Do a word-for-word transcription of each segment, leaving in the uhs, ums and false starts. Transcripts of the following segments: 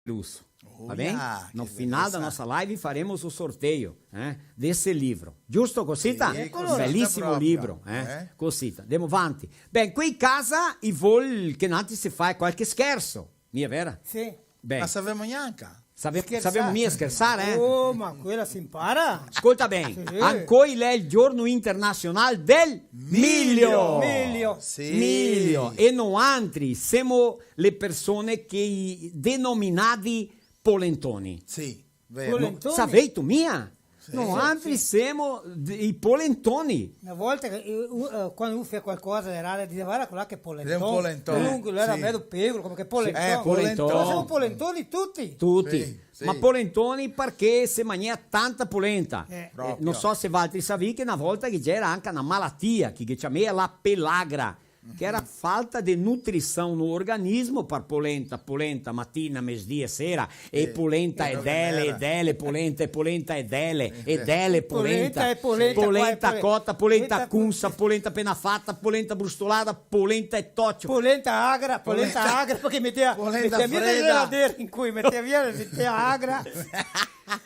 Luso. Va ben? No final da nossa live faremos o sorteio, eh, desse livro. Giusto, cosita? Sì, cosita proprio. Belíssimo livro, eh? Cosita. Andemo avanti. Ben, qua in casa i vol che noantri se fa qualche scherso. Mia vera? Sì. Ben. Ma savemo gnanca. Save-, savemo mia schersar, eh? Oh, ma quela se impara. Scolta ben, sì, ancoi l'è el giorno internasional del milio. Milio. Sì. Milio. E noantri semo le persone che i denominadi polentoni. Sì, vero. Polentoni? Saveito mia? Sì. Noantri semo d-, i polentoni. Na volta che, eh, u-, eh, quando un fea qualcosa de raro, dixea: "Varda quel là che polenton." L'è un polenton. Lungo, l'era medo pegro, come che polenton. Eh, polenton. Ma semo polentoni tuti. Tuti. Sì, sì. Ma polentoni parché se magnea tanta polenta. Eh. Eh, no so se valtri savì che na volta che ghe gera anca na malatia, che ghe ciamea la pelagra, che era falta de nutrição no organismo par polenta, polenta matina, mesdì e sera, e polenta e dele, e dele, polenta e polenta e dele, e dele, polenta, polenta cota, polenta cunsa, polenta pena fata, polenta brustolada, polenta e tocio. Polenta agra, polenta agra, parché metea, metea via na geladera in cui metea via, metea agra.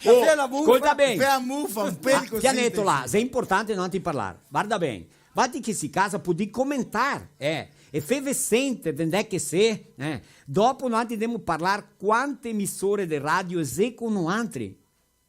Oh, scolta ben. Fea mufa, un pelico. Pianetola, xe importante noantri parlar. Varda ben. Valtri che sì casa podì comentar, eh, e feve sente de ndé che sé, eh. Dopo noantri ndemo parlar quante emisore de radio xe co noantri.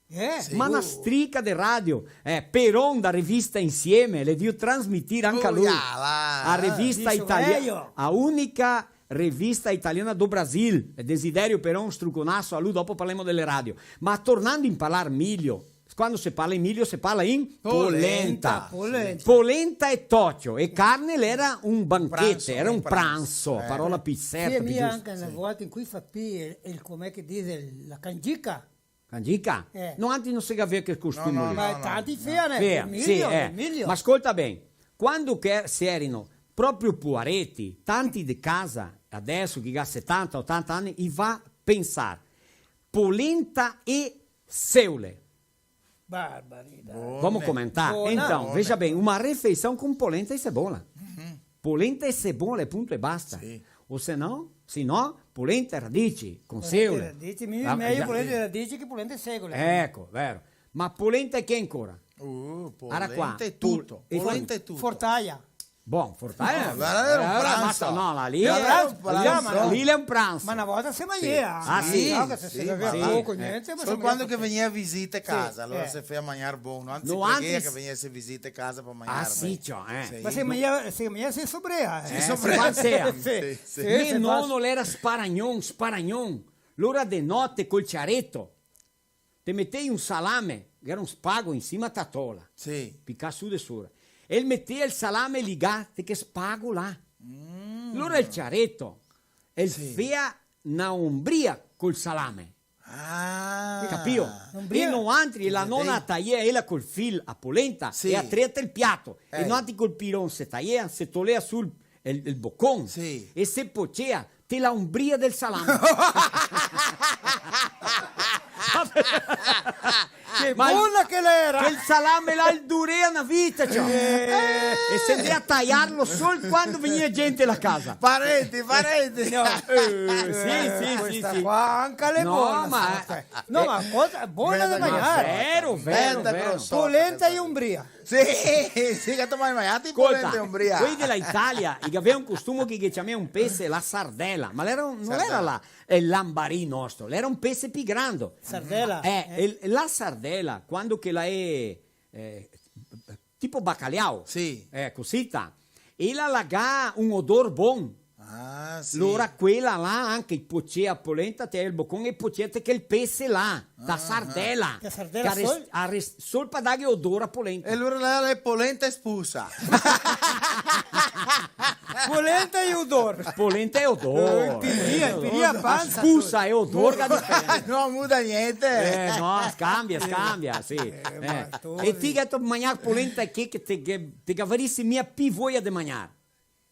Eh? Ma na strica de radio, eh, Peron da revista Insieme, l'è drio trasmitir anca lu. A revista italiana, a unica revista italiana do Brasil, Desiderio Peron, struconaso a lu, dopo parlemo dele radio. Ma tornando in parlar milio, quando se parla in milio, se parla in polenta. Polenta. Polenta. Polenta e tocio, e carne l'era un banchete, un pranso, era un pranso, eh, parola pi certa, pi giusta. Sì, e mi anca na volta in cui fa pi el, el, come che dixe, la canjica. Canjica? Eh. Noantri no se gavea che costume lì. No, no, no. Ma tanti fea, né? Fea, sì, milio, eh. Milio. Ma scolta ben, quando che se erano proprio puareti, tanti de casa, adeso che ga setanta, otanta ani, i va pensar, polenta e seole. Barbaridade. Bona. Vamos comentar? Bona. Então, bona, veja bem, uma refeição com polenta e cebola. Uhum. Polenta e cebola, punto e basta. Sì. O se no, se no, polenta e radici, con seole. Polenta e radici, mi mejo polenta e radici che polenta e segole. Eco, vero. Ma polenta e che ancora? Uh, polenta e tuto. Polenta e tuto. Fortaia. Bon, fortaia. No, ma l'era un pranso. No, là, lì l'era un pranso. Lì l'è un pranso. Ma na volta se magnea. Ah, sì? Sì, sì, ma là, poco, gnente, ma solo quando che vegnea visite casa, alora se fea magnar bon, anzi, preghea che vegnese visite casa par magnar ben. Ah, sì, ciò, eh. Sì. Ma se magnea, se magnea, se sobrea, eh. Se sobrea. Sì, sì. Me nono l'era sparagnon, sparagnon. Lora de note col ciareto. Te metea un salame, che era un spago, in sima ta tola. Sì. Picà su de sora. E el metea el salame ligà te che spago là. Mm. Lora el ciareto, el fea na ombria col salame. Ah. Capìo? Ombria. E noantri, la nona taiea ela col fil a polenta, sì, e a treta el piato. E noantri col piron se taiea, se tolea su el el, el bocon, sì, e se pocea te la ombria del salame. Che bona che l'era! Quel salame là el durea na vita, ciò. Eh. E se ndea a taiarlo sol quando vegnea gente la casa. Parenti, parenti. No. Eh, sì, sì, sì, sì. Qua anca l'è bona, ma, eh, no, ma cosa bona da magnar. Vero, vero, vero. Polenta e ombria. Sì, sì, che te mai magnà polenta e ombria. Scolta, quei de la Italia, i gavea un costume che, che ciamea un pese la sardela, ma l'era un, no l'era la, el lambarì nostro, l'era un pese pi grando. Sardela? Eh, eh. El, la sardela, quando che la è, eh, tipo bacalhau, sì, eh, cosita, e la, la ga un odor bon. Ah, sì. Lora quela là anca, i pocea polenta, te el bocon e pocea te quel pese là, ta sardela. Ta sardela. Che a rest-, sol? A rest-, sol pa daghe odor a polenta. E lora là l'è polenta e spusa. Polenta e odor. Polenta e odor. Eh, piria, piria pansa. Spusa e odor, che diferensa. No muda gnente. Eh, no, scambia, scambia, sì. Eh, eh. Ma e ti che te magnà polenta, che, che te, che, te gavarisi mia pi voia de magnar?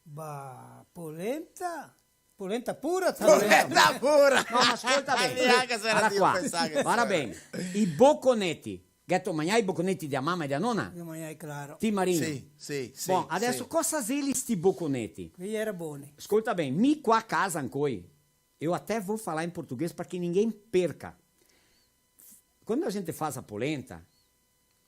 Bah, polenta? Polenta pura, ta polenta. Polenta pura! No, ma scolta ben. Neanca se era... Varda qua, varda ben. I boconeti. Gheto magnà i boconeti dea mama e dea nona? Io magnai, claro. Ti, Marino? Sì, sì, sì. Bon, adeso cosa xeli sti boconeti? Quei era boni. Scolta ben, mi qua a casa ancoi Eu até vou falar em português para que ninguém perca. Quando a gente faz a polenta,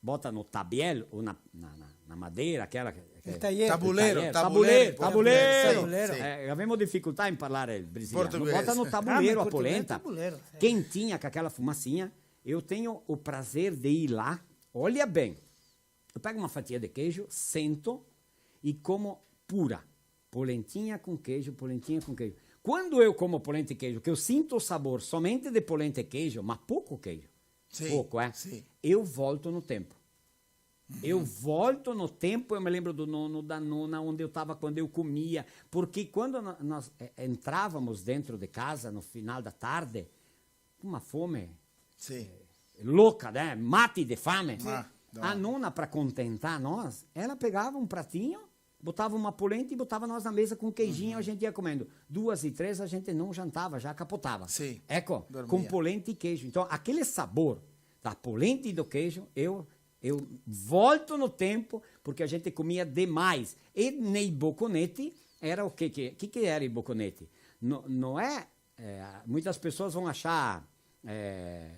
bota no tabiel ou na, na, na, na madeira, aquela que, que El taller. Tabuleiro, taller, tabuleiro, tabuleiro, em tabuleiro. português, É, avemo dificoltà in parlar el brasiliano. Português. Bota no Ah, tabuleiro mas a português é polenta, tabuleiro, é. Quentinha, com aquela fumacinha. Eu tenho o prazer de ir lá. Olha bem, eu pego uma fatia de queijo, sento e como pura. Polentinha com queijo, polentinha com queijo. Quando eu como polenta e queijo, que eu sinto o sabor somente de polenta e queijo, mas pouco queijo, Sì, pouco, é? Sì. Eu volto no tempo. Eu volto no tempo, eu me lembro do nono, da nona, onde eu estava quando eu comia. Porque quando no- nós eh, entrávamos dentro de casa, no final da tarde, com uma fome Sì. louca, né? Mate de fame. Ma, A nona, para contentar nós, ela pegava um pratinho, botava uma polenta e botava nós na mesa com queijinho, a gente ia comendo. Duas e três a gente não jantava, já capotava. Sì, Ecco, dormia. Com polenta e queijo. Então, aquele sabor da polenta e do queijo, eu, eu volto no tempo, porque a gente comia demais. E nei boconeti era o que que, que, que era i boconeti? No, não é, é, muitas pessoas vão achar é,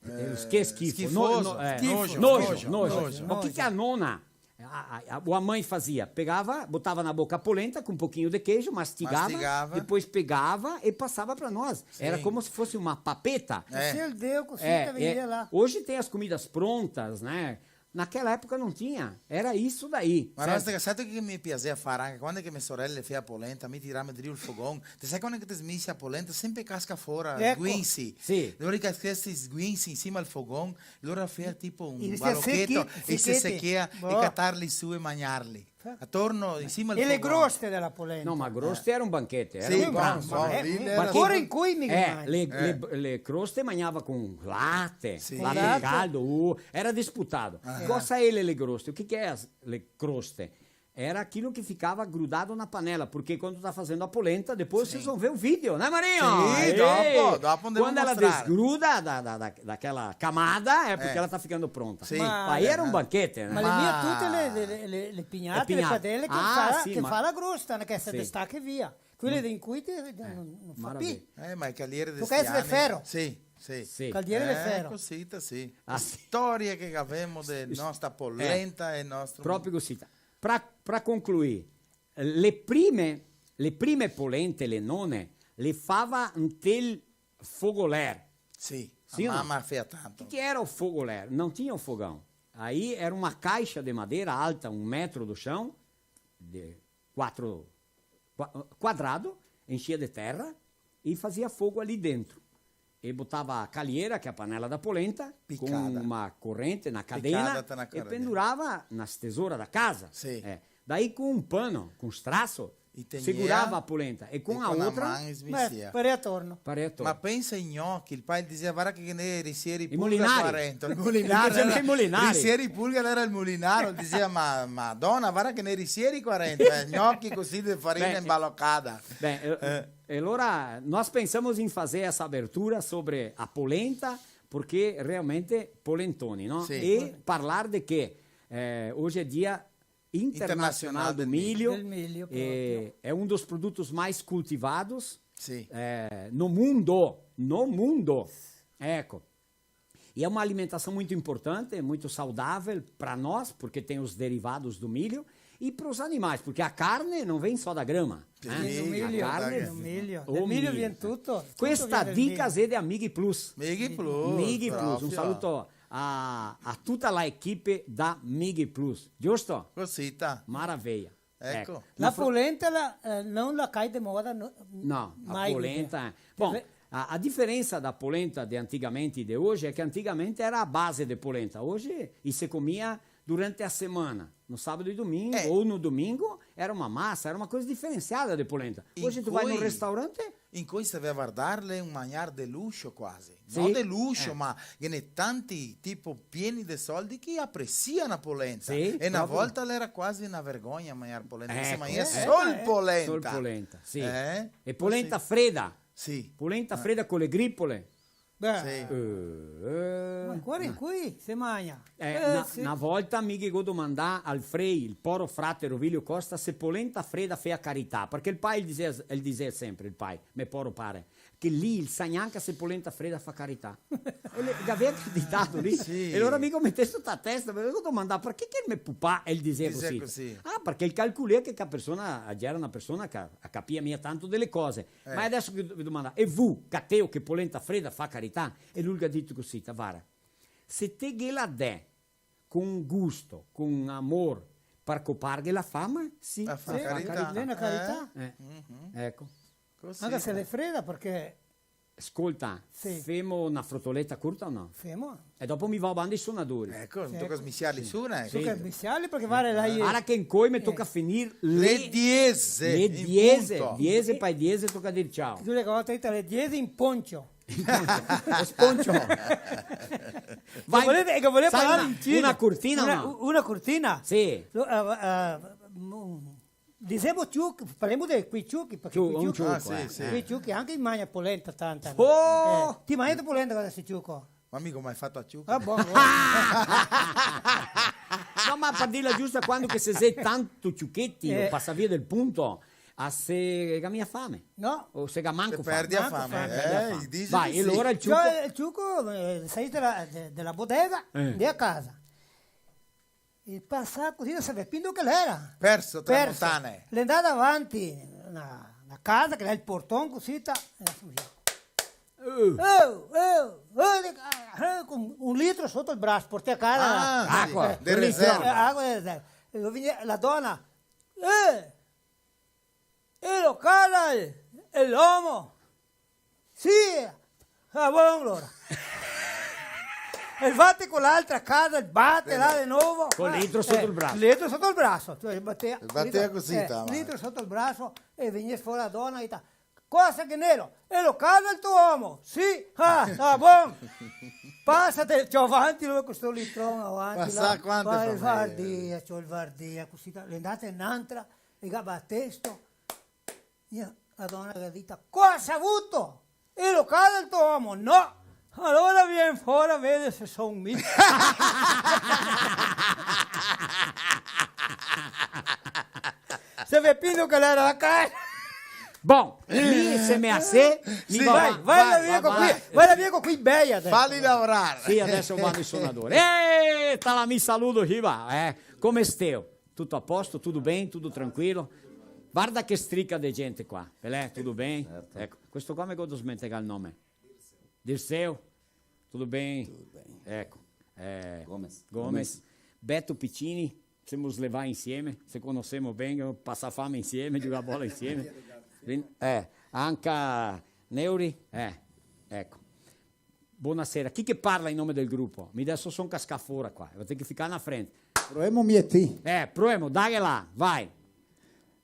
eh, che schifo, schifoso, no- no- eh, schifo, nojo, nojo, nojo. nojo. Ma o que que a nona, a, a, a, a mãe fazia? Pegava, botava na boca a polenta com um pouquinho de queijo, mastigava, Mastigava. Depois pegava e passava para nós. Era Sim. Como se fosse uma papeta. É. Se ele deu, cosita, É, vendia é, lá. Hoje tem as comidas prontas, né? Naquela época não tinha. Era isso daí. Ma Certo? Rostica, sa che mi piasea far anca? Quando che me sorele fea polenta, mi tirame drio el fogon. Te sa quando che te smisi a polenta, sempre casca fora Eco. Sguinzi. Sì. Lora che casca sguinzi in sima al fogon, lora fea tipo un E se balocheto, sechi-, e se sechete. Sechea, e Boh. Catarli su e magnarli. Atorno, in sima al E le fogon. Groste dela polenta. No, ma groste era un banchete. Era Sì, un bon, pranzo. bon, Eh, lì eh, l'era ancora incoi mi Eh, rimane. le, le, le croste magnava con late, Sì. late Esatto. caldo, uh, era disputado. Ah. Cosa ele le groste? O que que é as, le croste? Era aquilo que ficava grudado na panela, porque quando tá fazendo a polenta, depois vocês vão ver o vídeo, né, Marinho? Sì, Ei! dopo, dopo andemo Quando a ela mostrar. Desgruda da, da, da, daquela camada, é porque Eh. ela tá ficando pronta. Sì. Ma- Aí era un banchete, né? Ma le mie tute le, le, le, le pignate, Le pignate. le padele che, Ah, fa, sì, che ma- fa la grosta, che se Sì. destaca e via. Quele de incoi te, no, no fa Maravilla. pi. Eh, ma i calieri de Tu che esi de sti anni. Fero? Sì, sì. Sì. Calieri de Eh, Fero. Cosita, sì. Ah, sì. Storia che gavemo de Sì. nostra polenta e nostro... Proprio cosita. Pra, pra concluir, le prime, le prime polente, le none, le fava ntel fogoler. Sì, Sì o no? Mama fea tanto. O que que era o fogoler? Não tinha o fogão. Aí era uma caixa de madeira alta, um metro do chão, de quatro, qua- quadrado, enchia de terra e fazia fogo ali dentro. E botava a calheira, que é a panela da polenta, Picada. Com uma corrente na Picada cadena tá na e cadena. Pendurava nas tesouras da casa. Sì. É. Daí com um pano, com os traços, E tenia- segurava a polenta. E com e a com a outra, man smisia. Beh, pare atorno. pareto. Ma pensa ai gnochi, el pai dizea: "Varda che ghe n'è risieri I pulga mulinari. Quarenta." El mulinaro. Invece Era- i mulinari. Risieri pulga era el mulinaro, el dizea: "Ma, Madona, varda che ghe n'è risieri quarenta, eh, gnochi così de farina Beh, imbalocada." Bem, eu- e allora nós pensamos em fazer essa abertura sobre a polenta, porque realmente polentoni, no? Sì. E parlar de que eh, hoje é dia internacional do milho. Del milho, É, proprio. É um dos produtos mais cultivados Sì. eh, no mundo, no mundo. Ecco. E é uma alimentação muito importante, muito saudável para nós, porque tem os derivados do milho, e para os animais, porque a carne não vem só da grama. Sì, Né? Sì, sì, no milho, A carne, no milho. o Del milho milho. Vien tuto. Tuto Questa vien del dica milho. È de Amighi Plus. Mighi Plus. Mighi Plus, un Proprio. saluto a, a tutta la equipe da Mighi Plus, giusto? Cosita. Maravilha. Ecco. Eh, La fro- polenta la, eh, no la cai de moda, no, No, a mai. polenta. Bom, a, a diferença da polenta de antigamente e de hoje é que antigamente era a base de polenta. Hoje, e se comia durante a semana, no sábado e domingo, É. ou no domingo, era uma massa, era uma coisa diferenciada de polenta. Hoje tu vai no Inclui- restaurante, Incoi se ve a vardarle un magnar de luxo quasi. Sì. No de luxo, Eh. ma ghe n'è tanti tipo pieni de soldi che apresia na polenta. Sì, E na proprio. Volta l'era quasi na vergogna magnar polenta. Che se Ecco. magna Eh, sol eh. polenta. Sol polenta, sì. Eh? E polenta Sì. fredda. Sì. Polenta fredda con le gripole. Beh, Sì. Eh, ma ancora incoi se magna. Eh, Eh, na, sì. Na volta mi ghe go domandà al Frei, el poro frate Rovilio Costa, se polenta freda fea carità, parché el pai el disea, el disea sempre, el pai, me poro pare, che lì el sa gnanca se polenta freda fa carità. E el gavea candidà lì. Sì. E alora mi go metesto ta testa, me go domandà parché che el me pupà el disea cusì. Disea cusì. Ah, parché el calcolea che ca persona, gera na persona che a capia mia tanto de le cose. Eh. Ma adeso che ve domanda, e vu, cateo che polenta freda fa carità? E lu el ga dito cusì, ta vara, se te ghe la dè con gusto, con amor, par coparghe la fama, sì, la fa carità. Sì, l'è na carità. Eh. Mhm. Eco. Cusì. Anca se l'è freda, parché... Scolta, sì, femo na frotoleta curta o no? Femo. E dopo mi vao a banda i sonadori. Eco, mi toca smisiarli su, eh. Sì. Toca smisiarli parché vare là. Ara che incoi me toca finir le diese, le diese, in punto. Diese pa' e diese toca dir ciao. Due volte le diese in poncio. Lo sponcio. Vai, che voleva, che voleva parlare in cina. Una curtina, no? Una curtina? Sì. Lo, eh, eh, mm, disemo ciuchi, parlemo de quei ciuchi, parché quei ciuchi, ah, sì, sì, quei ciuchi anca i magna polenta tanta. Oh! Eh, ti magni polenta co sto ciuco? Ma mi go mai fato a ciuco. Ah, bon, bon. No, ma par dirla giusta, quando che se xe tanto ciucheti, eh, o pasa via del punto, a se ga mia fame. No. O se ga manco fame. Se perde a fame. Manco fame. Eh, i dise de sì. Vai, e alora el ciuco? Cioè, el ciuco, eh, sai, de la, de, de la bodega, eh, de a casa. E pasa cusì, no savea pi do che l'era. Perso tra montane. L'è ndà davanti na, na casa che l'è el porton cusì, ta, e la fusea. Eh. Eh, eh, eh, de ca-, eh, con un litro soto el braso, portè a casa. Ah, sì. Acua, de riserva. Eh, acua de riserva. E lo vien la dona, eh, e lo cala el, el omo. Sì, ah, bon, alora. E va te co l'altra casa, el bate là de novo. Col litro soto el braso. Eh, litro soto el braso. Cioè, batea, el batea cusì, eh, ta, litro soto el braso e vien fora la dona e ta: "Cosa che nero?" "E lo cala el to omo?" "Sì." "Ah, sta bon." Pasa te, ciò, avanti, lu co sto litron avanti, là. Pasa quante fameje? Vardia, ciò, el vardia, cusì, ta, l'è ndata n'antra, e ga batesto. E la dona ga dito: "Cosa vuto? E lo cala el to omo?" "No." "Alora vien fora, vede se son mi." Se ve pi do che l'era la casa. Bon, mi se me asè, mi... Sì, va, vai, vai, vai via co quei, vai via co quei bei adeso. Fali lavorar. Sì, adeso vado i sonadori. Eh, ta là, mi saludo, Riva, eh. Come steo? Tuto a posto? Tudo ben? Tudo tranquilo? Varda che strica de gente qua. Pelé, tudo bem? Certo. Eco, questo qua me go desmentegà el nome. Dirceu, tudo bem? Tudo bem. Eco, eh, Gomes. Gomes. Gomes. Beto Piccini, semo slevai insieme, se conosemo ben, pasà fame insieme, giugà bola insieme. Eh, anca Neuri, eh, eco. Bonasera. Chi che parla in nome del grupo? Mi deso son cascà fora qua, vao ter che ficar na frente. Proemo mi e ti. Eh, proemo, daghe là, vai.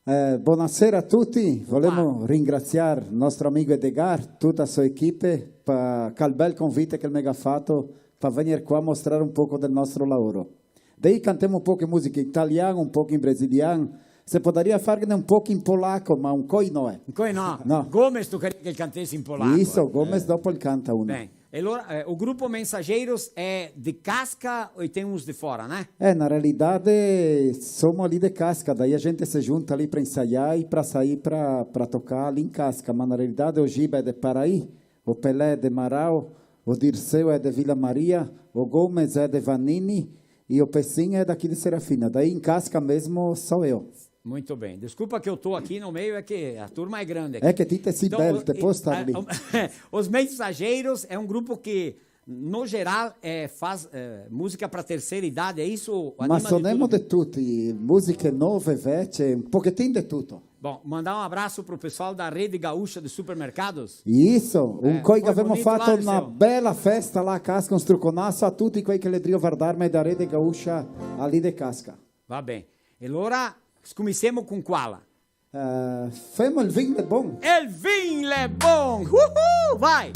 Eh, bonasera a tuti. Volemo ringrasiar el nostro amigo Edgar, tuta la so equipe, pa quel bel convite che el me ga fato pa vegnir qua a mostrar un poco del nostro laoro. De aí cantemo un poco in musica in italian, un poco in brasilian. Se podaria farghene un poco in polaco, ma ancoi no, eh. Ancoi no. No. Gomes tocaria che el cantese in polaco, eh. Isso, Gomes dopo el canta uno. Ben. E alora, eh, o grupo Mensageiros é de Casca e tem uns de fora, né? É, na realidade, somos ali de Casca, daí a gente se junta ali pra ensaiar e pra sair pra, pra tocar ali em Casca, mas na realidade o Giba é de Paraí, o Pelé é de Marau, o Dirceu é de Vila Maria, o Gomes é de Vanini e o Pecin é daqui de Serafina. Daí em Casca mesmo sou eu. Muito bem. Desculpa que eu tô aqui no meio, é que a turma é grande aqui. É que ti te si bel, te pol star lì. Então, eh, eh, os Mensageiros é um grupo que, no geral, eh, faz, eh, música pra terceira idade, é isso? Anima de tudo. Ma sonemo de tuti, musiche nove, vece, un pochetin de tuto. Bom, mandar um abraço pro pessoal da Rede Gaúcha de Supermercados. Isso, eh, ancoi che gavemo fato na bela festa là a Casca, un struconaso a tuti quei che l'è drio vardarme da Rede Gaúcha ali de Casca. Va ben. E alora, scuminsiemo con quala? Eh, femo El vin l'è bon. El vin l'è bon! Uhu! Vai!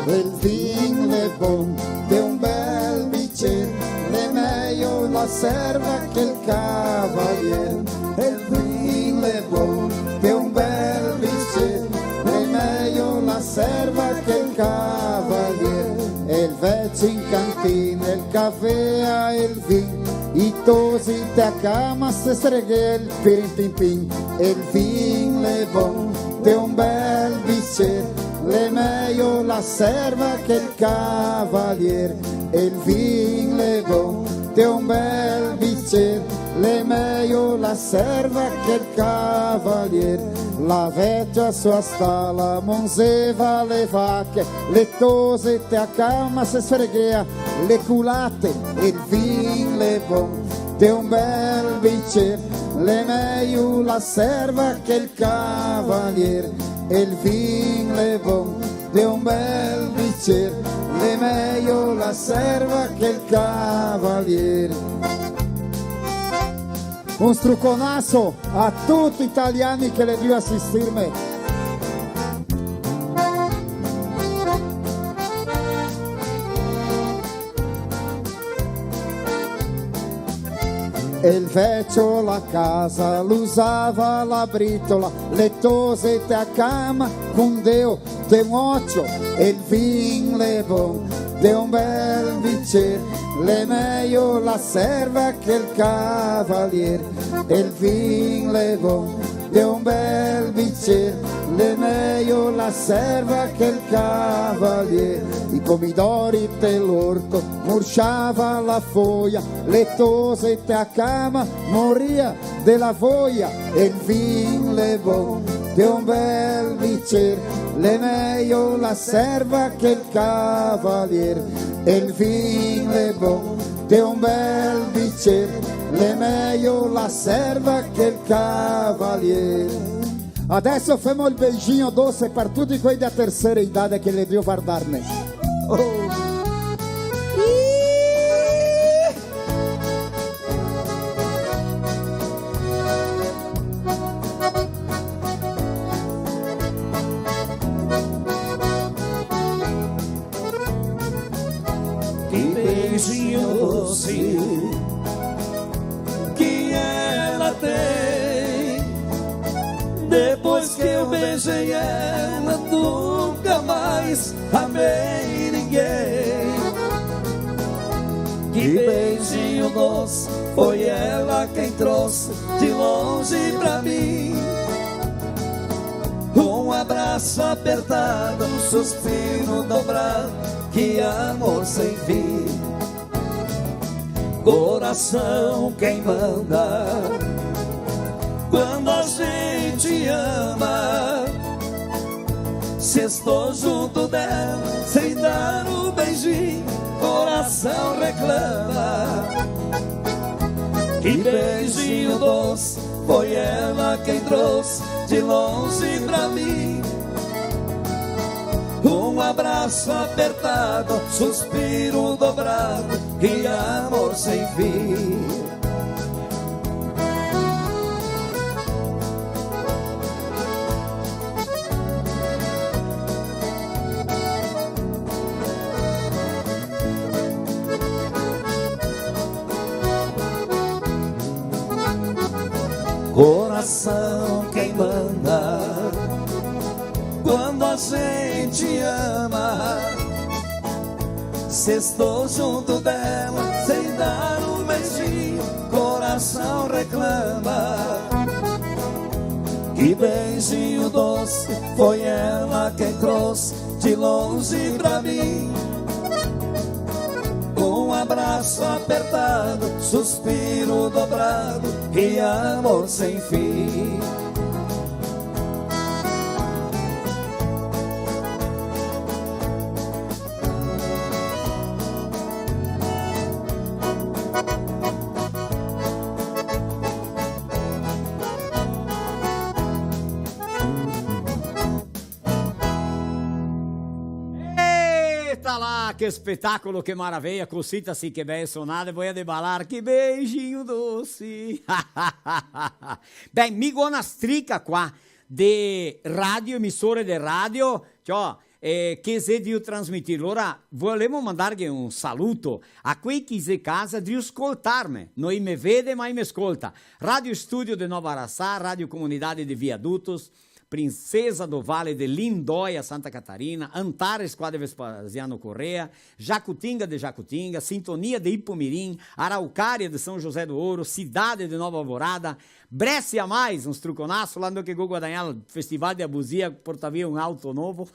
El vin l'è bon, de un bel bicer, l'è mejo la serva che el cavalier. El vin l'è bon, de un bel bicer, l'è serva che el cavalier, el vecio in cantina, el cafè e el vin, i tosi te a cama se sfreghea, el pirin pin pin, el vin l'è bon, de un bel bicer, l'è mejo la serva che el cavalier, el vin l'è bon, de un bel bicer, l'è mejo la serva che el cavalier. La vecia su a stala monzeva le vache, le tose te a cama se sfreghea le culate, el vin l'è bon, de un bel bicer, l'è mejo la serva che el cavalier, el vin l'è bon, de un bel bicer, l'è mejo la serva che el cavalier. Un struconaso a tuti i italiani che l'è drio asistirme. El vecio la casa l'usava la britola, le tose te a cama, con Deo te un ocio, el vin l'è bon, de un bel bicer, l'è mejo la serva che el cavalier, el vin l'è bon, de un bel bicer, l'è mejo la serva che el cavalier. I pomidori te l'orto, murciava la foia, le tose te a cama, moria de la voia, el vin l'è bon, de un bel bicer, l'è mejo la serva che el cavalier, el vin l'è bon, de un bel bicer, l'è mejo la serva che el cavalier. Adeso femo el beijinho doce par tuti quei da terceira idade che l'è drio vardarme. Oh. Que beijinho doce que ela tem. Depois que eu beijei ela, nunca mais amei ninguém. Que beijinho doce, foi ela quem trouxe de longe pra mim. Um abraço apertado, um suspiro dobrado, que amor sem fim. Coração quem manda quando a gente ama. Se estou junto dela, sem dar um beijinho, coração reclama. Que beijinho doce, foi ela quem trouxe de longe pra mim. Um abraço apertado, suspiro dobrado, que amor sem fim. Coração quem manda quando a gente ama. Se estou junto dela, sem dar um beijinho, coração reclama. Que beijinho doce, foi ela quem trouxe de longe pra mim. Um abraço apertado, suspiro dobrado, que amor sem fim. Eita lá, que espetáculo, que maravilha, cosita sì, que bel sonada, voia de balar, que beijinho doce. Ben, mi go na strica qua de radio, emisore de radio, ciò, eh, che xe drio trasmitir. Alora, volemo mandarghe un saluto a quei che xe casa drio scoltarme. No i me vede, ma i me scolta. Radio Studio de Nova Araçá, Radio Comunidade de Viadutos, Princesa do Vale de Lindóia, Santa Catarina, Antares qua de Vespasiano Corrêa, Jacutinga de Jacutinga, Sintonia de Ipumirim, Araucária de São José do Ouro, Cidade de Nova Alvorada, Brécia Mais, un struconaso, là ndove che go guadagnà el Festival de Abusia, portà via un auto novo.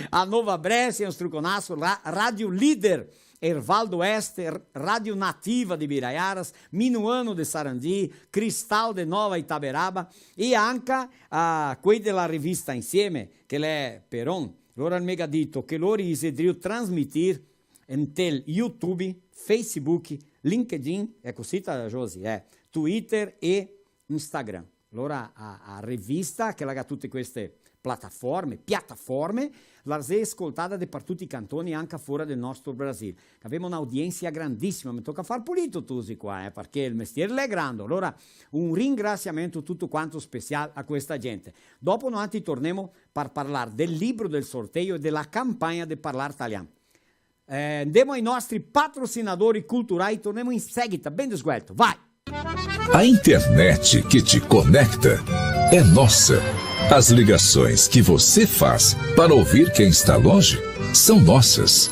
A Nova Brécia, un struconaso, la Rádio Líder, Erval do Oeste, R-, Rádio Nativa de Ibiraiaras, Minuano de Sarandi, Cristal de Nova Itaberaba e anca a quei de la revista Insieme, che l'è Peron. Lora el me ga dito che lori i xe drio trasmitir ntel YouTube, Facebook, LinkedIn, xe cusita, Josi, eh, Twitter e Instagram. Alora a, a revista, che la ga tute queste plataforme, piataforme, la xe scoltada de par tuti i cantoni, anca fora del nostro Brasil. Gavemo un'audiensia grandisima, me toca far pulito, tusi, qua, eh, parché el mestier l'è grando. Alora, un ringrasiamento tuto quanto special a questa gente. Dopo noantri tornemo par parlar del libro del sorteio e de la campagna de parlar talian. Eh, ndemo ai nostri patrocinadori culturai, tornemo in seguita, ben de sguelto, vai! A internet que te conecta é nossa. As ligações que você faz para ouvir quem está longe são nossas.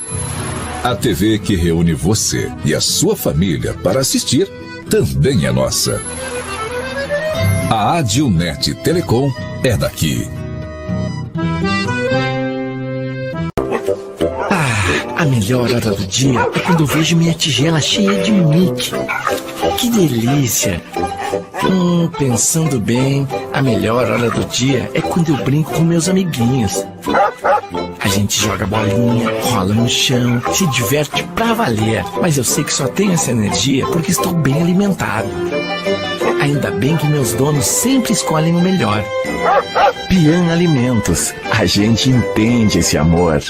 A T V que reúne você e a sua família para assistir também é nossa. A Adilnet Telecom é daqui. Ah, a melhor hora do dia é quando eu vejo minha tigela cheia de Mickey. Que delícia! Hum, pensando bem, a melhor hora do dia é quando eu brinco com meus amiguinhos. A gente joga bolinha, rola no chão, se diverte pra valer. Mas eu sei que só tenho essa energia porque estou bem alimentado. Ainda bem que meus donos sempre escolhem o melhor. Pian Alimentos, a gente entende esse amor.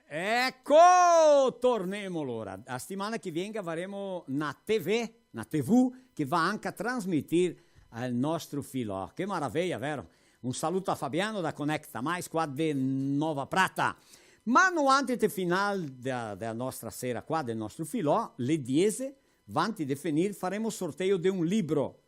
Eco! Tornemo alora. A setimana che vien gavaremo na T V, na T V che va anca a trasmitir el nostro filò. Che maraveia, vero? Un saluto a Fabiano da Conecta Mais, qua de Nova Prata. Ma noantri te final dea, dea nostra sera qua, del nostro filò, le diese, vanti de finir, faremo sorteio de un libro.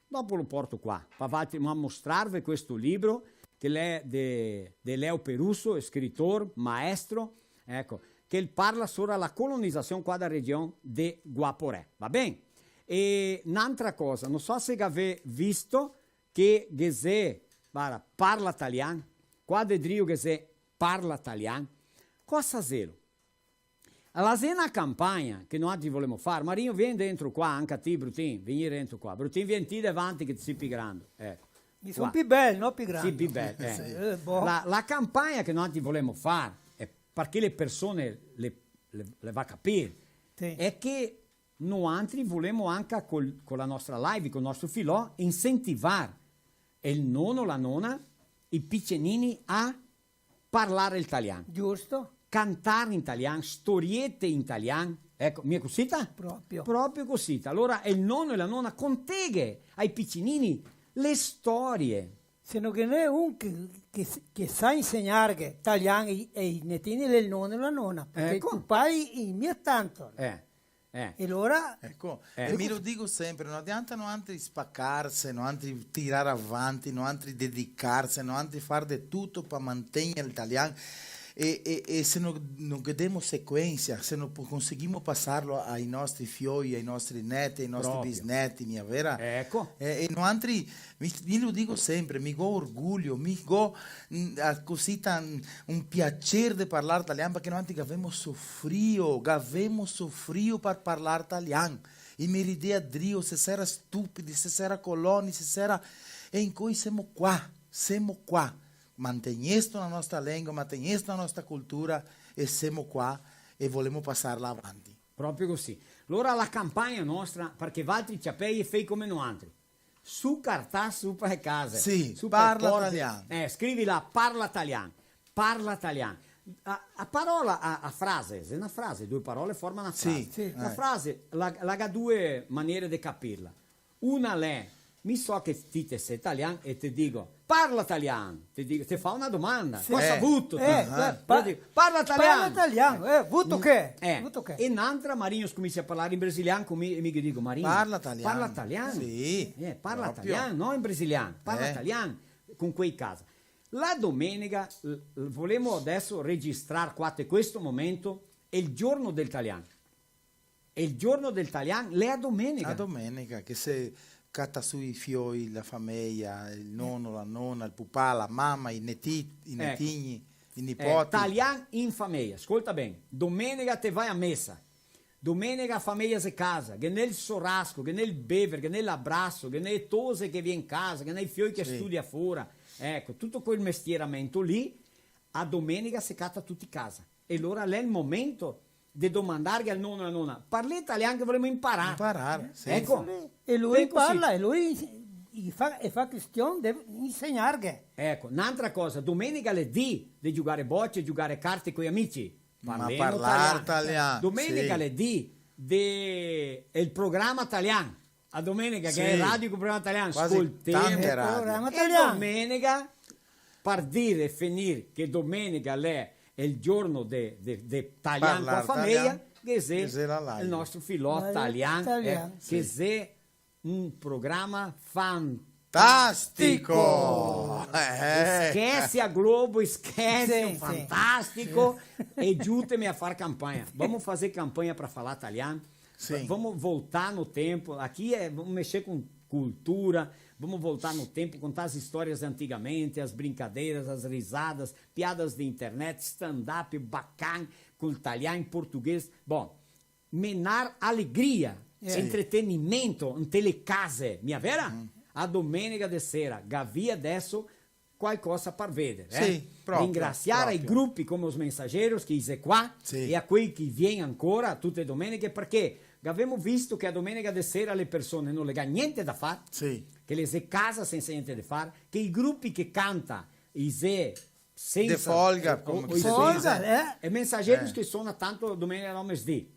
Dopo lo porto qua, par valtri, ma mostrarve questo libro, che l'è de, de Leo Peruso, scritor, maestro, eco, che el parla sora la colonizasion qua da region de Guaporé, va ben? E n'antra cosa, no so se gavè visto che ghe xe, varda, Parla Talian, qua de drio ghe xe Parla Talian, cosa xelo? La xe na campagna che noantri volemo far. Marino, vien dentro qua, anca ti, Brutin, vien dentro qua. Brutin, vien ti davanti che ti si pi grando. Eco. Mi son pi bel, no pi grando. Sì, pi bel, eh. Sì, eh, boh. La, la campagna che noantri volemo far, e parché le persone le, le, le va capir, sì, xe che noantri volemo anca col, co la nostra live, col nostro filò, incentivar el nono, la nona, i picenini a parlar el talian. Giusto. Cantar in talian, storiete in talian. Eco, mia cosita? Proprio. Proprio cosita. Alora el nono e la nona conteghe ai picinini le storie. Se no ghe n'è un che, che, che sa insegnarghe talian ai, ai netini, l'è el nono e la nona, parché, eco, i pai i mia tanto. Eh. Eh. E alora... Eco, eh, e mi lo digo sempre, no adianta noantri spacarse, noantri tirar avanti, noantri dedicarse, noantri far de tuto par mantegner el talian. E, e, e se no, no ghe demo sequensa, se no po-, conseguimo pasarlo ai nostri fioi, ai nostri neti, ai nostri bisneti, mia vera? Eco. E, e noantri, mi, mi lo digo sempre, mi go orgulio, mi go, mm, a, cosita, mm, un piaser de parlar talian, parché noantri gavemo sofrio, gavemo sofrio par parlar talian. I me ridea drio, se s'era stupidi, se s'era coloni, se s'era... E incoi semo qua, semo qua. Mantegnesto la nostra lengua, mantegnesto la nostra cultura e semo qua e volemo pasarla avanti. Proprio cusì. Alora la campagna nostra, parché valtri ciapei e fei come noantri. Su cartaz, su pa e case. Sì, su pa e porte. Parla talian. Eh, scrivi là, parla talian. Parla talian. A, a parola, a, a frase, xe na frase, due parole forma na frase. Sì, sì. Na frase, la, la ga due maniere de capirla. Una l'è, mi so che ti te sè talian e te digo, "Parla talian!" Te digo, te fao na domanda, sì. "Cosa vuto?" Eh, ah, eh, pa-, te digo, "Parla talian!" Parla talian, eh, vuto che? Eh, vuto che? E n'antra, Marinho scominsia a parlar in brasilian con mi, e mi ghe digo, "Marinho, parla talian." Parla talian. Sì, eh, parla proprio. Talian, no in brasilian, parla talian con quei casa. La domenega, l-, l-, volemo adeso registrar qua, te questo momento, el giorno del talian. E el giorno del talian l'è a domenega. A domenega, che se cata su i fioi, la fameia, el nono, la nona, el pupà, la mama, i neti-, i netigni, i nipoti. Eh, talian in fameia, scolta ben. Domenega te vai a mesa. Domenega a fameia xe casa, ghe n'è el sorasco, ghe n'è el bever, ghe n'è l'abraso, ghe n'è e tose che vien casa, ghe n'è i fioi che studia fora. Eco, tuto quel mestieramento lì, a domenega se cata tuti casa. E alora l'è el momento de domandarghe al nono e a nona, "Parlè talian che volemo imparar." Imparar, sì. Eco. E lui parla, e lui i fa, e fa question de insegnarghe. Eco, n'antra cosa, domenega l'è dì de giugare boce, giugare carte coi amici. Ma parlemo parlar talian. Talian, sì. Domenega l'è dì de, el programa talian. A domenega, che xe radio con programa talian, quasi scoltemo. Tante radio. Programa talian. E domenega, par dire, fenir che domenega l'è el giorno de, de, de talian co la fameia, parlar talian, che xe, che xe la live. El nostro filò talian, eh, talian, che xe un programa fantastico. Fantastico! Eh. Esquece a Globo, esquece o Fantástico e giuteme a far campagna. Vamo fazer campagna pra falar talian? Sim. Va-, vamo voltar no tempo. Aqui é, vamo mexer com cultura, vamo voltar no tempo, contar as histórias de antigamente, as brincadeiras, as risadas, piadas de internet, stand-up, bacan, com italiano, português. Bom, menar alegria, entretenimento, inte le case, mia vera? A domenega de sera, gavì adeso qualcosa par veder, eh? Sì, proprio, proprio. Ringrasiar i grupi come Os Mensageiros, che i xe qua, e a quei che vien ancora tute domeneghe, parché gavemo visto che a domenega de sera le persone no le ga gnente da far, che le xe casa sensa gnente da far, che i grupi che canta i xe sensa, de folga, eh, come o, o che se dise. Folga, eh? E Mensageiros che sona tanto domenega e mesdì.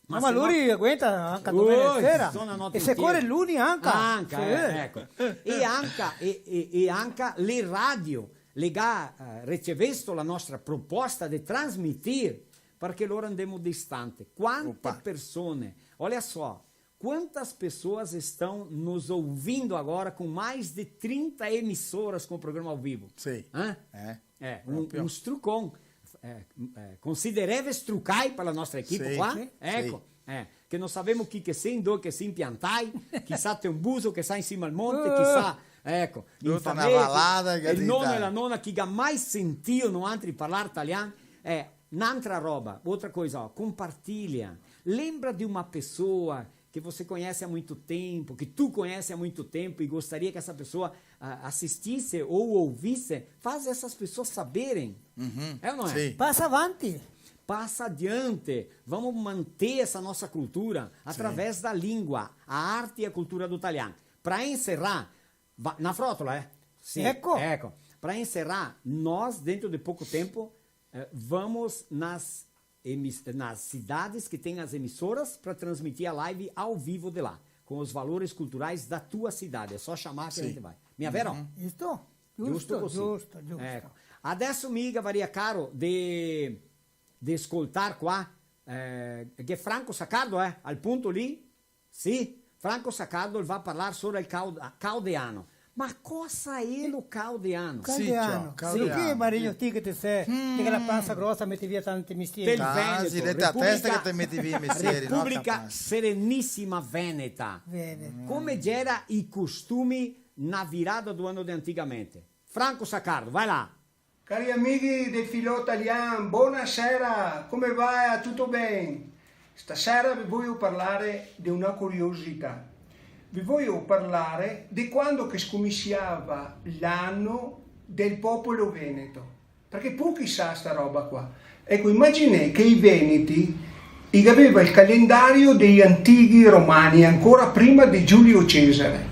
Ma, ma se lori aguenta anca domenega sera. E se core luni anca. Anca, eh, eco. E anca, e, e, e anca le radio, le ga, eh, ricevesto la nostra proposta de trasmitir, parché lora andemo distante. Quante persone, olha só, quantas pessoas estão nos ouvindo agora com mais de trinta emissoras com o programa ao vivo? Sì. Hã? Eh. Eh, un, un strucon. Eh, eh, considereve strucai par la nostra equipe qua? Sì, sì. Eco, eh, che no savemo chi che sì, ndo che sì impiantai, chisà te un buso, chisà in sima al monte, chisà, eco, in fameia, el nono e la nona, chi ga mai sentìo noantri parlar talian? Eh, n'antra roba, outra coisa, ó, compartilha. Lembra de uma pessoa que você conhece há muito tempo, que tu conhece há muito tempo e gostaria que essa pessoa, ah, assistisse ou ouvisse, faz essas pessoas saberem. Uhum. É ou não é? Sim. Passa avanti. Passa adiante. Vamos manter essa nossa cultura através da língua, a arte e a cultura do talian. Pra encerrar, va-, na frótola, eh? Sim. Eco. Eco. Pra encerrar, nós, dentro de pouco tempo, eh, vamos nas emis-, nas cidades que tem as emissoras pra transmitir a live ao vivo de lá, com os valores culturais da tua cidade. É só chamar que a gente vai. Mia vera? Giusto? Giusto, giusto, giusto. Eco. Adeso mi gavaria caro de, de scoltar qua, eh, che Franco Saccardo, eh, al punto lì, sì, Franco Saccardo el va parlar sora el cao, cao de ano. Ma cosa xe lo cao de ano? Cao de ano. Sì, ciò, cao de ano. Sì. Che, Marino, ti che te sè, te che la pansa grosa, meti via tanti mestieri. Del Veneto, sì, de la testa che te meti via i mestieri, no? Repubblica Serenisima Veneta. Veneta. Come gera i costumi na virada do ano de antigamente? Franco Saccardo, vai là. Cari amighi del Filò Talian, bonasera, come va? Tuto ben? Stasera ve voio parlare de una curiosità. Ve voio parlare de quando che scominsiava l'ano del popolo veneto, parché pochi sa sta roba qua. Eco, imaginè che i veneti i gaveva el calendario dei antichi romani, ancora prima de Giulio Cesare,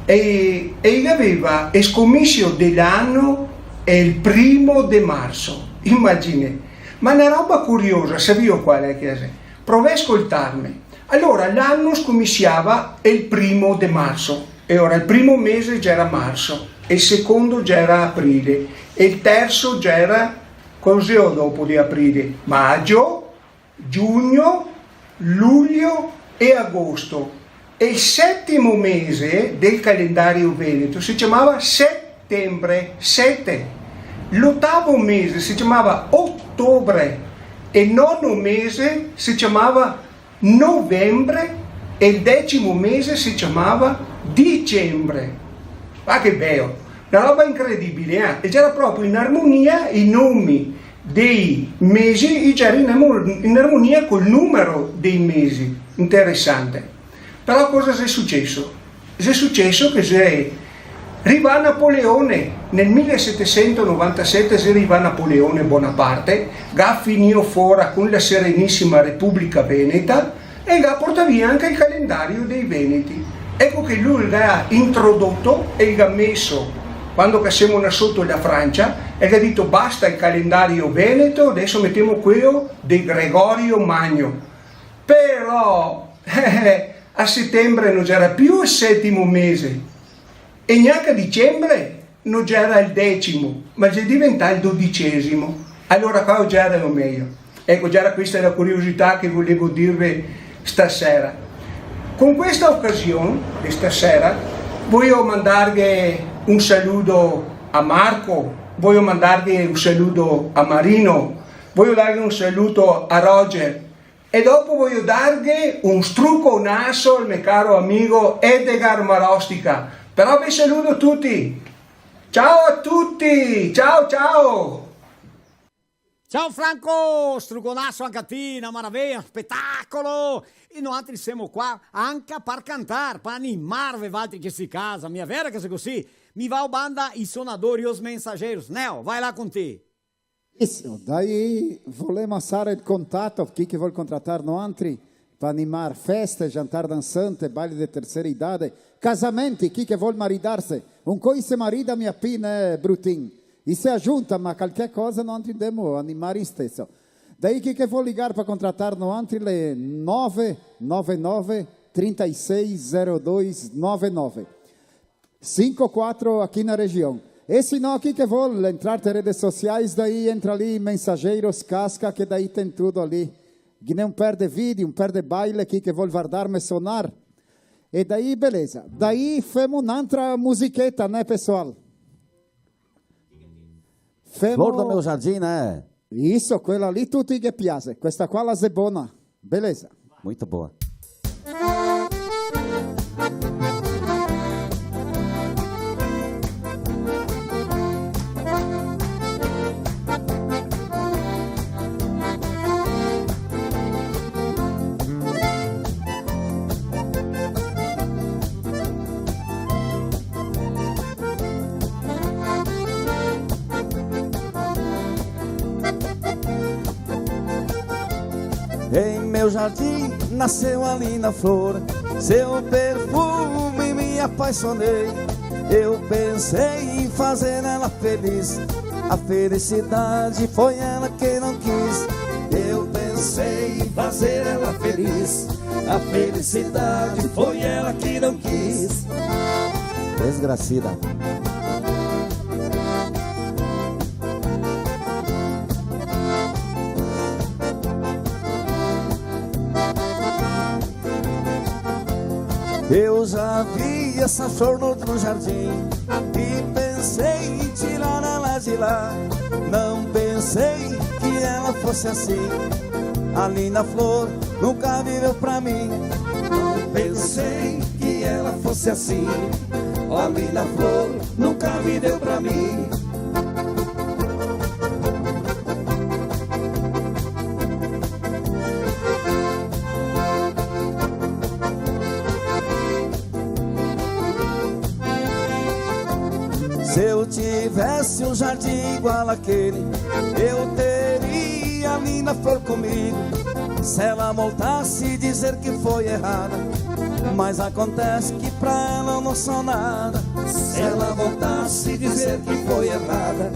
e, e i gaveva el scominsio de l'ano el primo de marso. Imaginè. Ma na roba curiosa, savìo qual xe che xe? Provè a scoltarme. Alora, l'ano scominsiava el primo de marso, e ora el primo mese gera marso, el secondo gera aprile, e el terso gera, cos'è dopo de aprile? Magio, giugno, luglio e agosto. E el setimo mese del calendario veneto se ciamava setembre, sete. L'otavo mese se ciamava otobre. E el nono mese se ciamava novembre. E el decimo mese se ciamava dicembre. Ma che beo! Na roba incredibile, eh? E gera proprio in armonia i nomi dei mesi, i gera in armo-, in armonia col numero dei mesi. Interesante. Però cosa xe suceso? Xe suceso che xe rivà Napoleone, nel milesetesentonovantasete xe rivà Napoleone Bonaparte, ga finìo fora con la Serenisima Republica Veneta, e el ga portà via anca el calendario dei Veneti. Eco che lu el ga introdoto e el ga meso, quando che semo nasò soto la Francia, el ga dito: "Basta el calendario veneto, deso metemo queo de Gregorio Magno." Però, eh, a setembre no gera più el setimo mese, e gnanca a dicembre no gera el decimo, ma xe diventà el dodicesimo. Alora qua gera lo mejo. Eco, gera questa la curiosità che volevo dirve stasera. Con questa ocasion de stasera voio mandarghe un saludo a Marco, voio mandarghe un saludo a Marino, voio darghe un saludo a Roger, e dopo voio darghe un struconaso al me caro amigo Edgar Marostica. Però ve saludo tuti. Ciao a tuti, ciao, ciao. Ciao Franco, struconaso anca a ti, na maraveja, un spetacolo. E noantri semo qua anca par cantar, par animarve valtri che sì casa, mia vera che xe cusì? Mi vao banda i sonadori, os mensageiros. Neo, vai là con ti. Isso, daí volemo asar el contato, chi che vol contratar noantri, pa animar feste, jantar dançante, baile de terceira idade, casamenti, chi che vol maridarse, un coi se marida mia pine, Brutin, i se ajunta, ma calche cosa noantri ndemo animar isteso. Daí chi che vol ligar pa contratar noantri, le nove nove nove, trinta e seis, zero dois, nove nove. Cinco quatro aqui na região. E se no, chi che vol entrar te redes sociais, daí entra lì, Mensageiros Casca, che daí tem tudo ali. Ghe n'è un per de video, un per de baile, chi che vol vardarme sonar. E daí, beleza. Daí femo n'antra musicheta, né, pessoal? Femo Flor do meu jardim, né? Isso, quela lì tuti ghe piase. Questa qua la xe bona. Beleza. Muito boa. Em meu jardim nasceu a linda flor, seu perfume me apaixonei. Eu pensei em fazer ela feliz, a felicidade foi ela que não quis. Eu pensei em fazer ela feliz, a felicidade foi ela que não quis. Desgracida. Eu já vi Essa flor no jardim e pensei em tirá-la lá de lá. Não pensei que ela fosse assim. A linda flor nunca viveu pra mim. Não pensei que ela fosse assim. A linda flor nunca viveu pra mim. Se eu tivesse um jardim igual àquele, eu teria a linda flor comigo. Se ela voltasse dizer que foi errada, mas acontece que pra ela eu não sou nada. Se ela voltasse dizer que foi errada,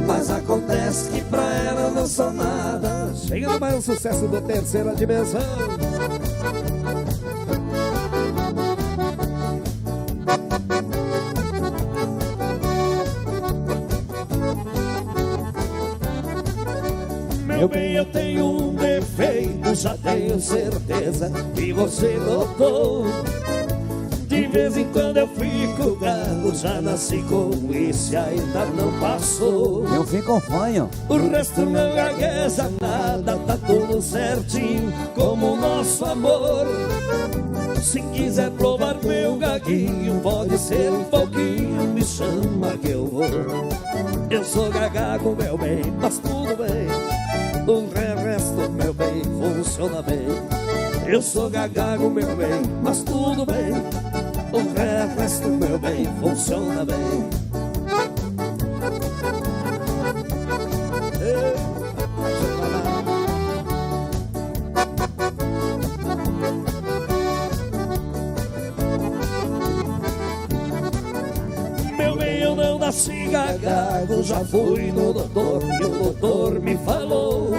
mas acontece que pra ela eu não sou nada. Chega no baile, sucesso do Terceira Dimensão. Meu bem, eu tenho um defeito, já tenho certeza que você notou. De vez em quando eu fico gago, já nasci com isso e ainda não passou. Eu fico fanho. O resto não gagueja nada, tá tudo certinho como o nosso amor. Se quiser provar meu gaguinho, pode ser um pouquinho, me chama que eu vou. Eu sou gagago, meu bem, mas tudo bem. O resto, meu bem, funciona bem. Eu sou gagago, meu bem, mas tudo bem. O resto, meu bem, funciona bem. Meu bem, eu não nasci gagago, já fui no doutor e o doutor me falou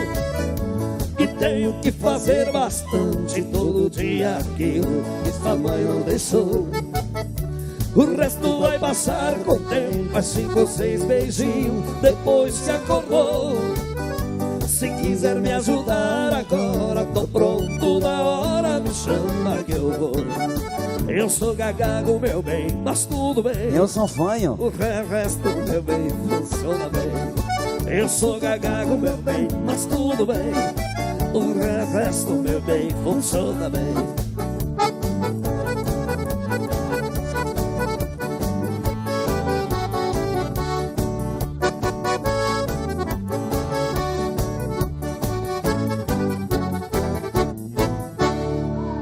que tenho que fazer bastante todo dia aquilo que sua mãe não deixou. O resto vai passar com o tempo, é cinco ou seis beijinhos, depois se acordou. Se quiser me ajudar agora, tô pronto na hora, me chama que eu vou. Eu sou gagago, meu bem, mas tudo bem. Eu sou fanho. O re-, resto, meu bem, funciona bem. Eu sou gagago, meu bem, mas tudo bem. O re-, resto, meu bem, funciona bem.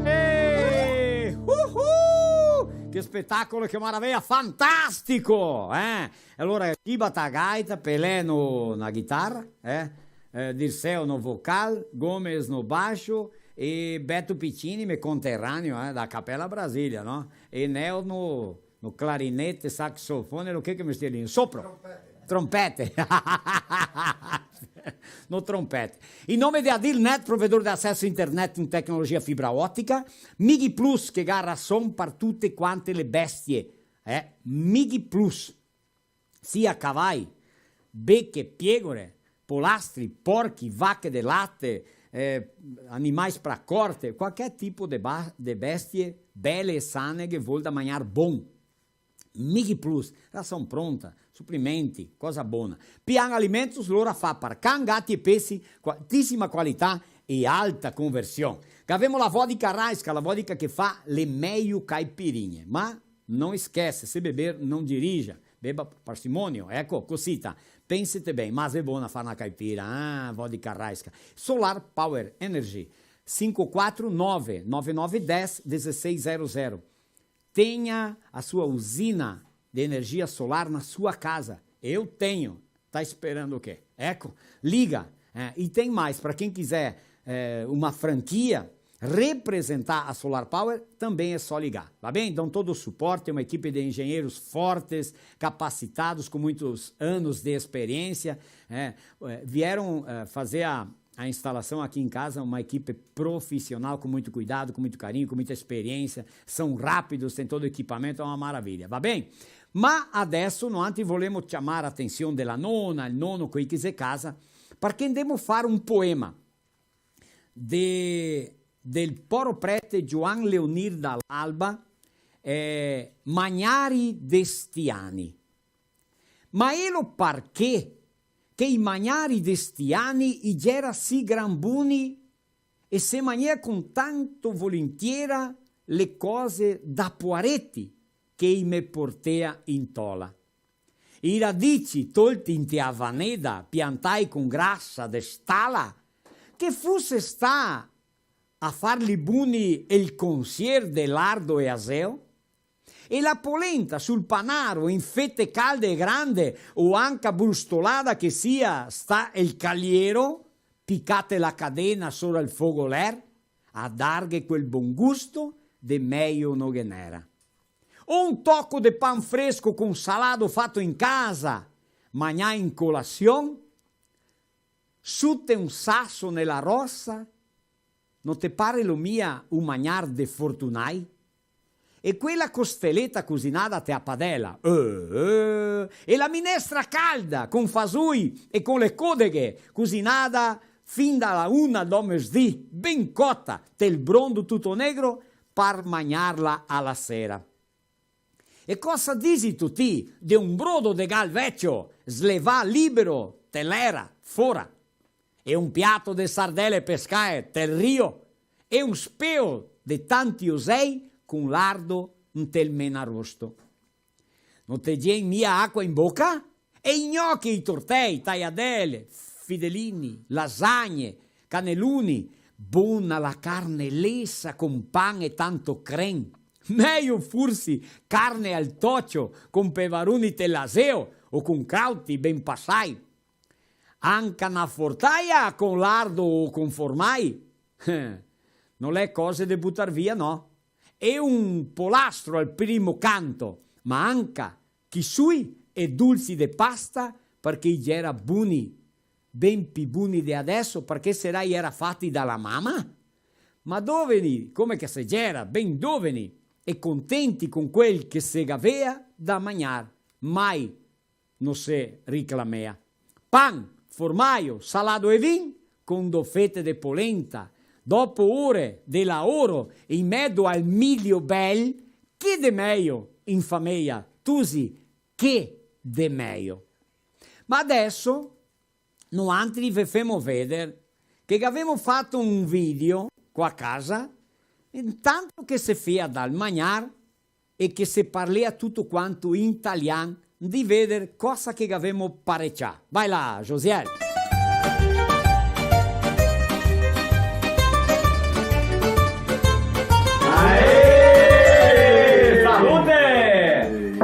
Eh, uhul! Che spetacolo, che maraveia, fantastico, eh? E alora, Giba ta gaita, Pelé no, na ghitarra, eh? Eh, Dirceu no vocal, Gomes no baixo e Beto Piccini, me conterraneo, eh, da Capela Brasilia, no? E Neo no, no clarinete, saxofone, lo che che mestier lì? Sopro. Trompete. Trompete. No trompete. In nome de Adilnet, provedor de acesso internet in tecnologia fibra otica, Mig Plus, che ga rason par tute quante le bestie, eh? Mig Plus. Sia cavai, beche, piegore, polastri, porchi, vache de late, eh, animais pra corte, qualche tipo de ba-, de bestie bele e sane che vol da magnar bon. Mig Plus, rason pronta, suplimenti, cosa bona. Pian Alimentos, lora fa par can, gati e pesi, qua-, altisima qualità e alta conversion. Gavemo la vodka Raiska, la vodka che fa le mejo caipirinhe, ma não esquece, se beber, não dirija. Beba parcimônio, eco, cosita. Pensete ben, ma xe bona far na caipira, ah, vodka Raiska. Solar Power Energy, cinco quatro nove, nove nove dez, dezesseis zero zero. Tenha a sua usina de energia solar na sua casa. Eu tenho. Tá esperando o quê? Eco, liga. É, e tem mais, pra quem quiser, é, uma franquia, representar a Solar Power, também é só ligar, tá bem? Dão todo o suporte, é uma equipe de engenheiros fortes, capacitados, com muitos anos de experiência, é, é, vieram, é, fazer a, a instalação aqui em casa, uma equipe profissional, com muito cuidado, com muito carinho, com muita experiência, são rápidos, têm todo o equipamento, é uma maravilha, va ben? Ma adeso noantri volemo ciamar la atension de la nona, el nono, quei che xe casa, parché ndemo far un poema de, del poro prete Gioan Leonir Dall'Alba, eh, magnari de sti ani. Ma elo parché che i magnari de sti ani i gera sì gran buni e se magnea con tanto volintiera le cose da poareti che i me portea in tola. I radici tolti inte a vaneda, piantai con grasa de stala, che fuse sta a farli buni el consier de lardo e aseo? E la polenta sul panaro, in fete calde e grande, o anca brustolada che sia, sta el caliero, picà te la cadena sora el fogoler, a darghe quel bon gusto, de mejo no ghe n'era. O un toco de pan fresco con salado fato in casa, magnà in colasion, su te un saso nela rosa, no te parelo mia un magnar de fortunai? E quela costeleta cusinada te a padela, eh, eh, e la minestra calda con fasoi e con le codeghe, cusinada fin da la una do mesdì, ben cota, tel brondo tuto negro, par magnarla a la sera. E cosa disitu ti de un brodo de gal vecio, slevà libero, te l'era, fora? E un piato de sardele pescae, tel rio? E un speo de tanti osei, con lardo ntel menarosto? No te gien mia acua in boca? E i gnochi, i tortei, taiadele, fidelini, lasagne, caneluni, bona la carne lesa con pan e tanto cren. Mejo fursi carne al tocio con pevaruni te l'aseo o con crauti ben pasai. Anca na fortaia con lardo o con formai? Eh, no l'è cose de butar via, no. E un polastro al primo canto, ma anca chisui e dulsi de pasta, parché i gera buni, ben pi buni de adeso, parché se i gera fati da la mama? Ma doveni, come che se gera ben doveni e contenti con quel che se gavea da magnar, mai no se riclamea. Pan, formaio, salado e vin, con do fete de polenta, dopo ore de laoro, in medo al milio bel, che de mejo, in fameia, tusi, che de mejo. Ma adeso noantri ve femo veder che gavemo fato un video qua a casa, intanto che se fea dal magnar, e che se parlea tuto quanto in talian, ndì veder cosa che gavemo parecià. Vai là, Josiel! Aê! Salute!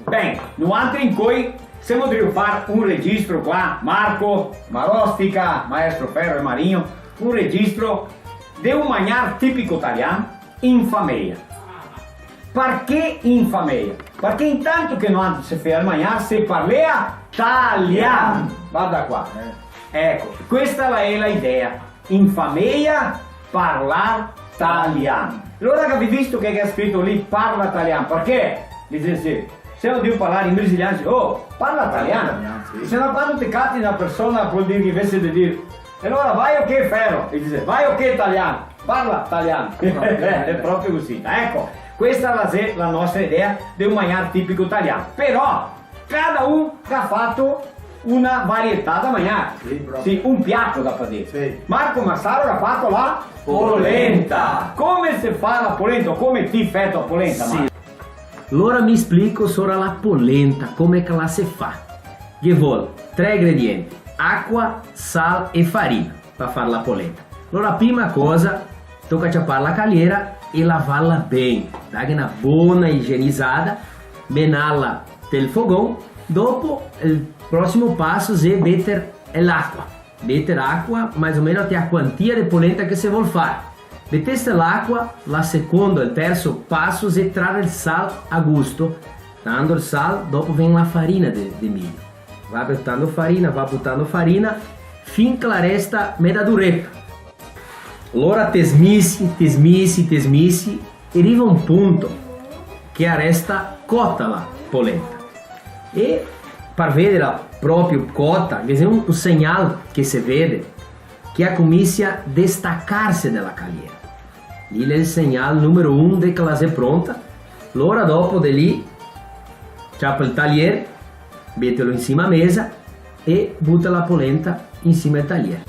Ben, noantri incoi semo drio far un registro qua, Marco, Marostica, maestro Ferro e Marigno, un registro de un magnar tipico talian in fameia. Parché in fameia? Parché intanto che noantri se fea el magnar, se parlea talian. Varda qua. Eco, questa la è la idea. In fameia parlar talian. Alora che gavì visto che ga scrito lì parla talian, parché? Dixe, sì, se no drio parlar in brasilian, dixe, "Oh, parla talian." Parla talian, sì. Se no quando te cati na persona, vol dir che invese de dir, "E alora vai o che, Ferro?" E dixe, "Vai o che, talian? Parla talian." Proprio. È proprio cusì. Eco, questa la xe la nostra idea de un magnar tipico talian. Però, cada un ga fato una varietà da magnar. Sì, proprio. Sì, un piato da far. Sì. Marco Massaro ga fato la polenta. Polenta. Come se fa la polenta? Come ti fè tua polenta, sì, Marco? Lora mi splico sora la polenta, come che la se fa. Ghe vol tre ingredienti: acua, sal e farina. Pa far la polenta. Alora, prima cosa, toca ciapar la caliera e lavarla ben, darghe na bona igienizada, menarla tel fogon, dopo el prosimo paso xe meter l'acua. Meter acua, mais o meno te a quantia de polenta che se vol far. Meteste l'acua, la secondo, el terso paso xe trar el sal a gusto. Tando el sal, dopo vien la farina de, de milio. Va butando farina, va butando farina, fin che la resta meda dureta. Lora te smisi, te smisi, te smisi, e riva un punto che la resta cota la polenta. E par vederla proprio cota, ghe xe un, un segnal che se vede, che la comisia destacarse de la caliera. Lì l'è el segnal numero un de che la xe pronta. Lora dopo de lì, ciapa el talier, metelo in sima a mesa e buta la polenta in sima al talier.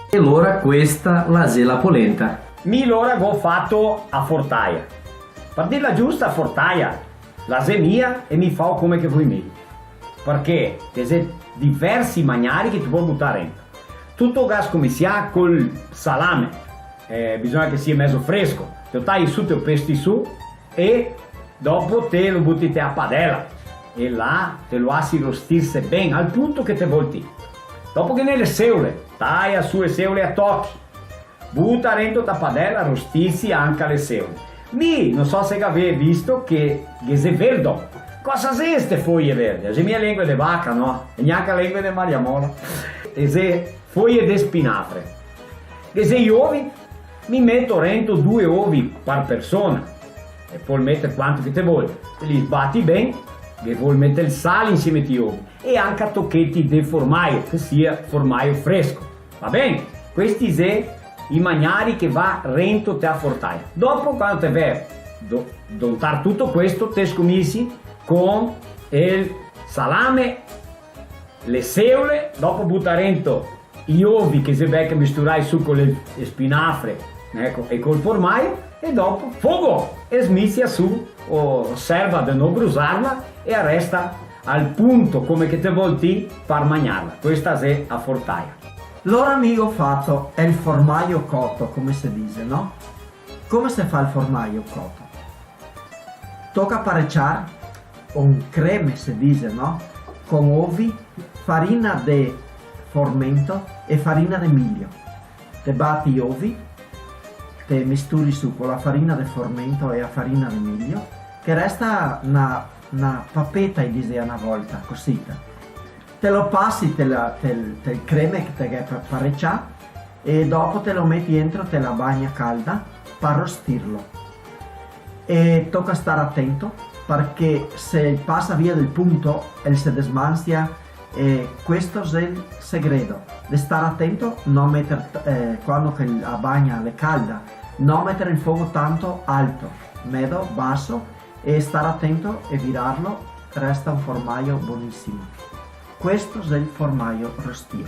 E lora questa la xe la polenta. Mi lora go fato a fortaia. Par dirla giusta, a fortaia la xe mia e mi fao come che voi mi. Parché ghe xe diversi magnari che te pol butar rento. Tuto ga scominsià col salame. Eh, bisogna che sia mezo fresco. Te lo tai su, te lo pesti su e dopo te lo buti te a padela. E là te lo lasi rostirse ben al punto che te vol ti. Dopo ghe n'è le seole, taia su e seole a tochi. Buta rento ta padela, rostirsi anca le seole. Mi, no so se gavè visto che ghe xe verdo. Cosa xe ste foie verde? Xe mia lengue de vaca, no? E gnanca lengue de Maria Mola. E xe foie de spinafre. Ghe xe i ovi, mi meto rento due ovi par persona. E pol meter quanto che te vol. Te li sbati ben, che vol meter el sal insieme ai ovi. E anca tocheti de formaio, che sia formaio fresco. Va ben? Questi xe i magnari che va rento te a fortaia. Dopo, quando te vè do-, dontar tuto questo, te scominsi con el salame, le seole, dopo buta rento i ovi che xe belche misturai su co le spinafre, eco, e col formaio, e dopo fogo! E smisia su, o serva de no brusarla, e la resta al punto come che te vol ti par magnarla. Questa xe a fortaia. Lora mi go fato el formaio coto, come se dixe, no? Come se fa el formaio coto? Toca pareciar, o un creme se dixe, no? Con ovi, farina de formento e farina de milio. Te bati i ovi, te misturi su co la farina de formento e la farina de milio, che resta na, na papeta, i dixea na volta, cosita. Te lo pasi te la, te, te el creme che te ghe pa-, parecià, e dopo te lo meti entro te la bagna calda par rostirlo. E toca star atento, parché se pasa via del punto, el se desmansia, e questo xe el segredo, de star atento, no meter, eh, quando che la bagna l'è calda, no meter el fogo tanto alto, medo, baso, e star atento e virarlo, resta un formaio bonisimo. Questo xe el formaio rostio.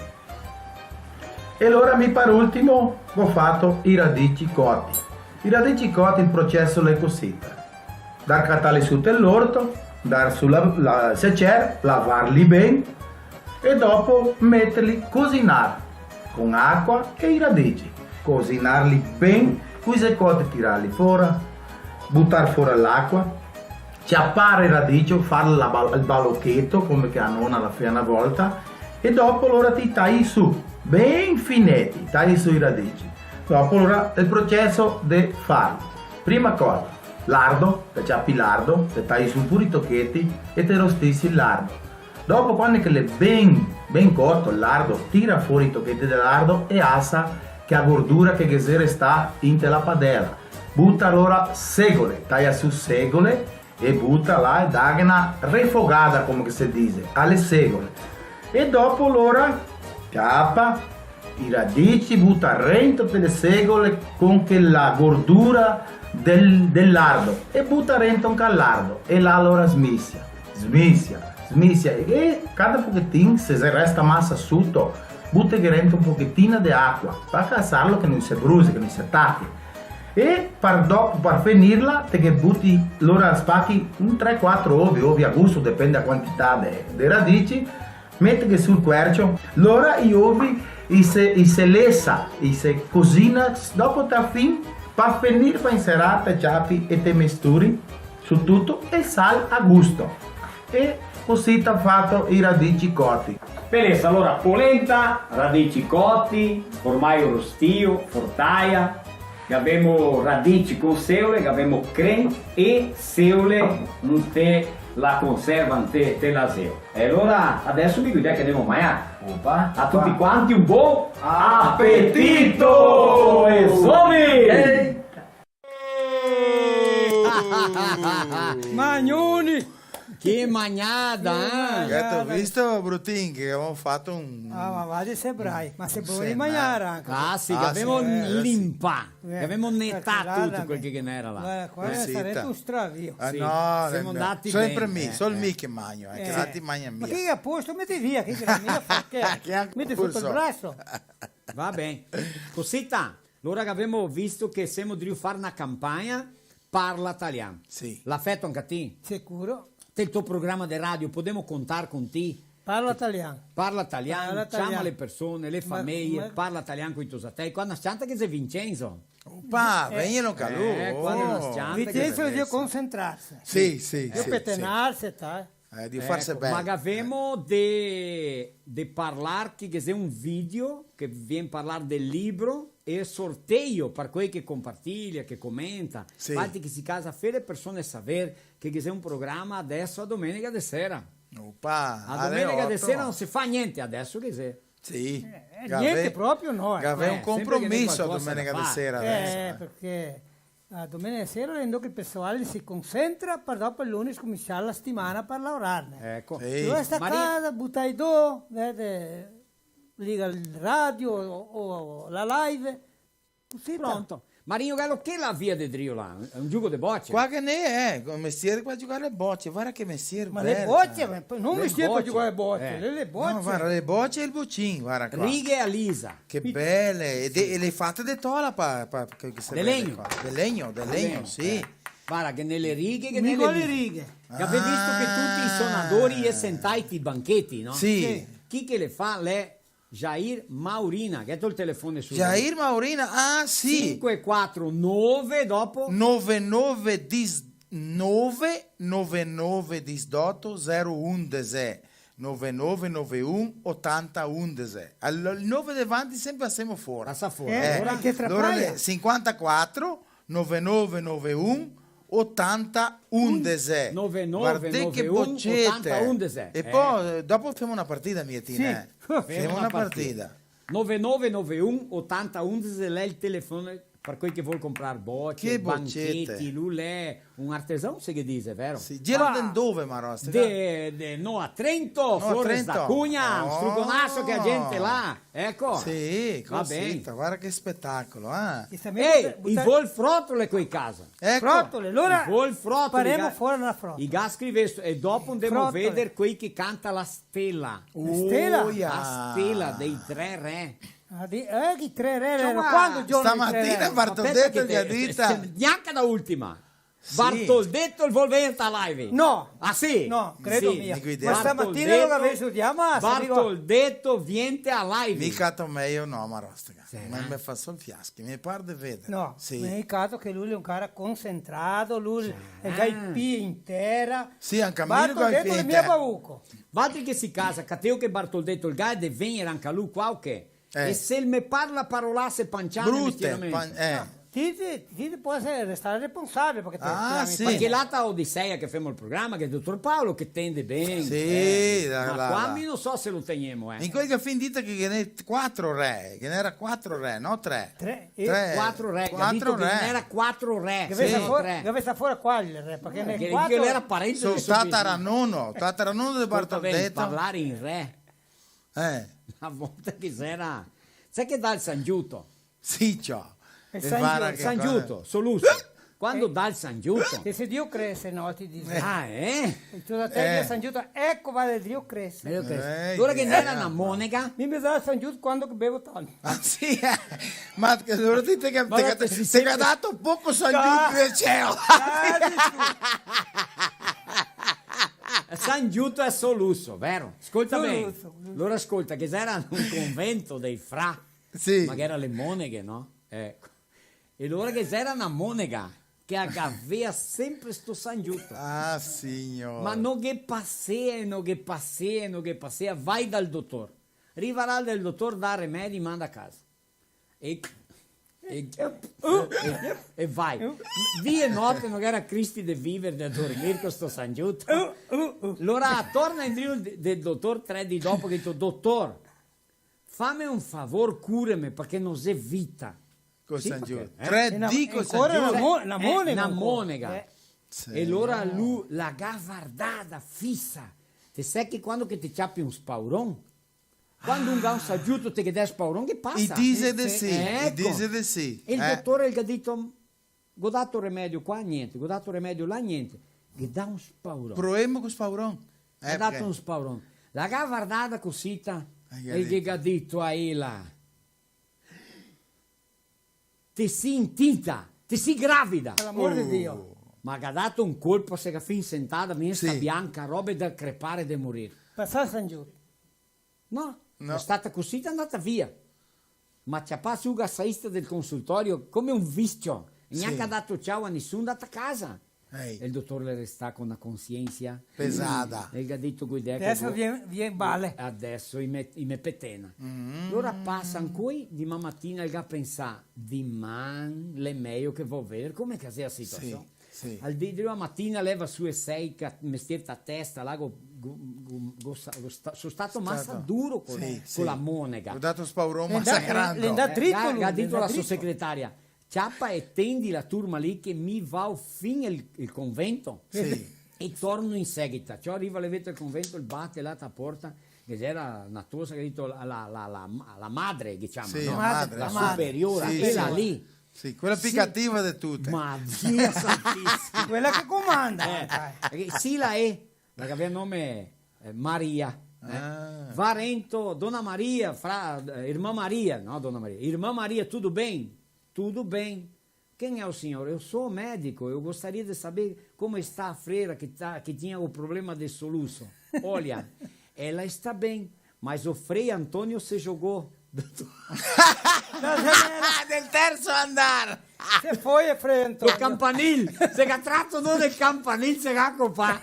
E alora mi par ultimo go fato i radici coti. I radici coti, el proceso l'è cosita. Dar catarli su te l'orto, dar su la, la secer, lavarli ben e dopo meterli cosinar con acua e i radici. Cosinarli ben, co i xe coti tirarli fora, butar fora l'acua, ciapar el radicio, far la bal-, el balocheto, come che la nona la fea na volta, e dopo alora ti tai su, ben fineti, tai su i radici. Dopo alora el proceso de farli. Prima cosa, lardo, te ciapi lardo, te tai su pure i tocheti e te rostisi el lardo. Dopo, quando che l'è ben, ben coto el lardo, tira fora i tocheti de lardo e asa che la gordura che ghe xe restà inte la padela. Buta alora segole, taia su segole e buta là e daghe na refogada, come che se dixe, a le segole. E dopo alora ciapa i radici, buta rento te le segole con chela gordura del, del lardo e buta rento anca el lardo e là alora smisia, smisia, smisia e cada pochetin, se, se resta masa suto, buteghe rento un pochetina de acua, par casarlo che no se brusi, che no se tachi. E par dopo, par fenirla, te ghe buti, lora spachi un tre quatro ovi, ovi a gusto, depende a quantità de, de radici, meteghe sul quercio, lora i ovi i se, i se lesa, i se cosina, dopo te a fin, par fenir, par inserar, te ciapi e te mesturi su tuto e sal a gusto. E cusì te a fato i radici coti. Belesa, alora, polenta, radici coti, formaio rostio, fortaia, gavemo radici con seole, gavemo crem e seole inte la conserva, inte, inte l'aseo. E alora adeso mi go idea che ndemo a magnar. Opa, a tuti quanti un bon apetito! Apetito! E zomi! Ehi! Magnoni! Che magnada, eh? Che magnada. Gheto visto, Brutin, che gavemo fato un... Ah, ma va de se brai, ma se pol magnar anca. Ah, sì, che gavemo limpà, che gavemo netà tuto quel che ghe n'era là. Varda, qua sarà un stravio. Ah, sì, no, semo ndati ben, sempre mi, eh, sol mi che magno, eh, che altri magna mia. Ma che a posto, meti via, che gra-, mia fa-, che, meti soto el braso. Va ben. Cosita, alora che gavemo visto che semo drio far na campagna, Parla Talian. Sì. L'à feto anca ti? Sicuro. Del to programa de radio, podemo contar con ti? Parla Talian. Parla Talian, ciama le persone, le fameje, parla talian coi tosatei. Qua na s-cianta che xe Vincenzo. Opa, vegnelo anca lu. Eh, qua na s-cianta che... Vincenzo, drio concentrarse. Sì, sì, sì, sì. Drio petenarse, ta. Eh, drio farse ben. Eco, ma gavemo de, de parlar che ghe xe un video che vien parlar del libro e sorteio par quei che compartilia, che comenta. Sì. Infati che se casa, fè le persone saver che ghe xe un programa adeso a domenega de sera. Opa, a domenega de sera no se fa gnente, adeso che xe. Sì. Eh, gnente proprio no, eh. Gavè un compromiso a domenega de sera adeso, eh. Eh, parché a domenega de sera rendo che el personal se concentra par dopo el lunes scominsiar la setimana par laorarne. Eco. Sì. Lu sta a casa, butai do, vede, liga el radio o, o la live. Cusì. Pronto. Marino Gallo, che la via de drio là? Xe un gioco de boce? Qua che ne xe, eh, come mestier qua giugar le boce, varda che mestier bel. Ma le boce, ma no mestier par giugar le boce, eh, le, le boce. No, varda, le boce e el bocin, varda qua. Righe a lisa. Che bele, e de, e le fate de tola pa, pa, che, che se vede qua. De legno. De legno, de legno, sì. Varda che ne le righe, che ne le righe. Che gavè visto che tuti i sonadori i è sentai ti bancheti, no? Sì. Sì. Chi che le fa? L'è Jair Maurina, che gheto el telefono su. Jair Maurina, ah, sì. Sinque quatro nove, dopo? Nove nove dis-, nove nove nove disdoto zero undese, nove nove nove un otanta undese. Alora, el nove davanti sempre lasemo fora. Pasa fora. Eh, alora, che alora trapaia. Sinquantaquatro nove nove nove un otanta undese. Nove nove nove un otanta undese. Vardè che bocete. E po', eh, dopo femo na partida, mi e ti, sì, eh? Femo na partida. Nove nove nove un otanta undese, l'è el telefono par quei che vol comprar boce, bancheti, lu l'è un artesan, se ghe dise, vero? Sì, gelo de ndove, Marostica? De, de Nova Trento, Flores da Cunha, un struconaso che a gente là. Eco. Sì, cosita, varda che spetacolo, eh. Ehi, i vol frotole quei casa. Eco. Frotole, alora i vol frotole, paremo fora na frotola. I ga scrivesto, e dopo ndemo a veder quei che canta la stela. La stela? Oh, ja. La stela dei tre re. Ah, di-, eh, che tre re, quando Giorno dei tre re? Stamatina Bartoldeto ghe ga dito. Gnanca la ultima. Sì. Bartoldeto el vol vegner a live? No. Ah, sì? No, credo mia. Sì, mi guidi. Ma stamatina lo gavevo già, ma se digo... Bartoldeto, viente a live. Mi cato mejo no, Marostica. Sì, eh? Ma me fa sol fiaschi, me par de veder. No, sì. Mi cato che lu l'è un cara concentrà, lu el ga i pie in tera. Sì, anca mi el ga i pie in tera. Bartoldeto l'è mia bauco. Valtri che si casa, cateo che Bartoldeto el ga de vegner anca lu qua, o che? Eh. E se el me parla parolase panciane, brute, mestier, pan-, eh. Ah, ti, ti, ti te pol restar responsabile, parché te... Ah, sì. Parché l'altra odiseia che femo el programa, che xe el dotor Paolo, che tende ben, sì, eh, là, ma là, qua là. Mi no so se lo tegnemo, eh. In quel che fin dito che ghe n'è quatro re, che ghe n'era quatro re, no tre. Tre, eh, quatro re, capito? Quatro re. Che ghe n'era quatro re. Che gaveva fora, che gaveva fora qual re? Parché... Eh, che, quatro che l'era parente de so tataranuno, tataranuno de Bartoldeto. Scolta ben, parlar in re. Eh. Na volta che ghe n'era, sa che dà el sangiuto? Sì, ciò. El sangiuto, soluso. Quando dà el sangiuto? Che se Dio crese, no, ti digo. Ah, eh? E ti dà el sangiuto, eco, va, Dio crese. Dio crese. Eh, alora che ghe n'era na monega? Mi me dà el sangiuto quando che bevo tanto. Ah, sì, eh? Ma che, alora ti te, te, te ga dato poco sangiuto del cielo. Sangiuto xe soluso, vero? Scolta ben. Soluso, soluso. Alora scolta, che ghe n'era un convento dei fra, sì, ma che ghe n'era le moneghe, no? Eco. E alora che ghe n'era na monega che a gavea sempre sto sangiuto. Ah, signor. Ma no ghe pasea, no ghe pasea, no ghe pasea, vai dal dotor. Riva là del dotor, dà remedi, manda a casa. E, e, e, e vai. Dì e note no ghe n'era Cristi de viver, de dormir co sto sangiuto. Alora torna indrio de, del dotor tre dì dopo, che dise: "Dotor, fame un favor, cureme, parché no xe vita." Col sangiuto. Sì, parché, eh? Tre dì col sangiuto. Ancora na mo-, na monega. Eh, na monega. Eh. Sì. E alora lu la ga vardada fisa. Te sè che quando che te ciapi un spauron, quando un ga un sagiuto te ghe dè spauron, che pasa. I dise de sì, i dise de sì. Eco. E el dotore el ga dito, "Go dato remedio qua, gnente, go dato remedio là, gnente." Ghe dà un spauron. Proemo co spauron. Ghe dà un spauron. La ga vardada cosita, e ghe ga dito a ela, "Te si intinta, te si gravida." Par l'amor de Dio. Ma ga dato un colpo, se ga fin sentada, mesta bianca, robe da crepare, de morir. Pasà San Giuto. No, no. Xe stata cusì, xe ndata via. Ma ciapà su ga saista del consultorio come un viscio. E gnanca dato ciao a nisun, ndata casa. Ehi. E el dotor l'è restà co na consiensia pesada. E el ga dito, "Guidè, che deso go-, vien, vien bale. Deso i me, i me petena." Mm. Alora pasa ancoi, diman matina el ga pensà, "Diman l'è mejo che vo veder come che xe a situasion." Sì, sì. Al dì, dì la matina leva su e sei, ca-, mestier ta testa, là go, go, go, go sa-, go sta-, so stato masa duro co, co la monega. Go dato spauron masa grando. L'è ndà, l'è ndà drito, eh, ga, ga dito la so secretaria, "Ciapa e tendi la turma lì che mi vao fin el, el convento." Sì. E torno in seguita. Ciò, riva, l'è veto el convento, el bate là ta porta, che gera na tosa che ga dito la, la, la, la, la madre, diciamo, sì, no? La madre, la madre. Superiora, sì, quela lì. Sì, quela più cativa de tute. Ma Dio santissimo. Quela che comanda. Eh, eh, sì, la è, la che gaveva nome, eh, Maria, eh. Ah. Va rento, "Dona Maria, fra-, eh, irmã Maria", no, "Dona Maria", "Irmã Maria, tudo bem?" "Tudo bem." "Quem é o senhor?" "Eu sou médico, eu gostaria de saber como está a freira que tá, que tinha o problema de soluço." "Olha, ela está bem, mas o Frei Antônio se jogou do, do janela." Del terzo andar. Se foi, Frei Antônio. Do campanil. Se ga trato do del campanil, se ga copà.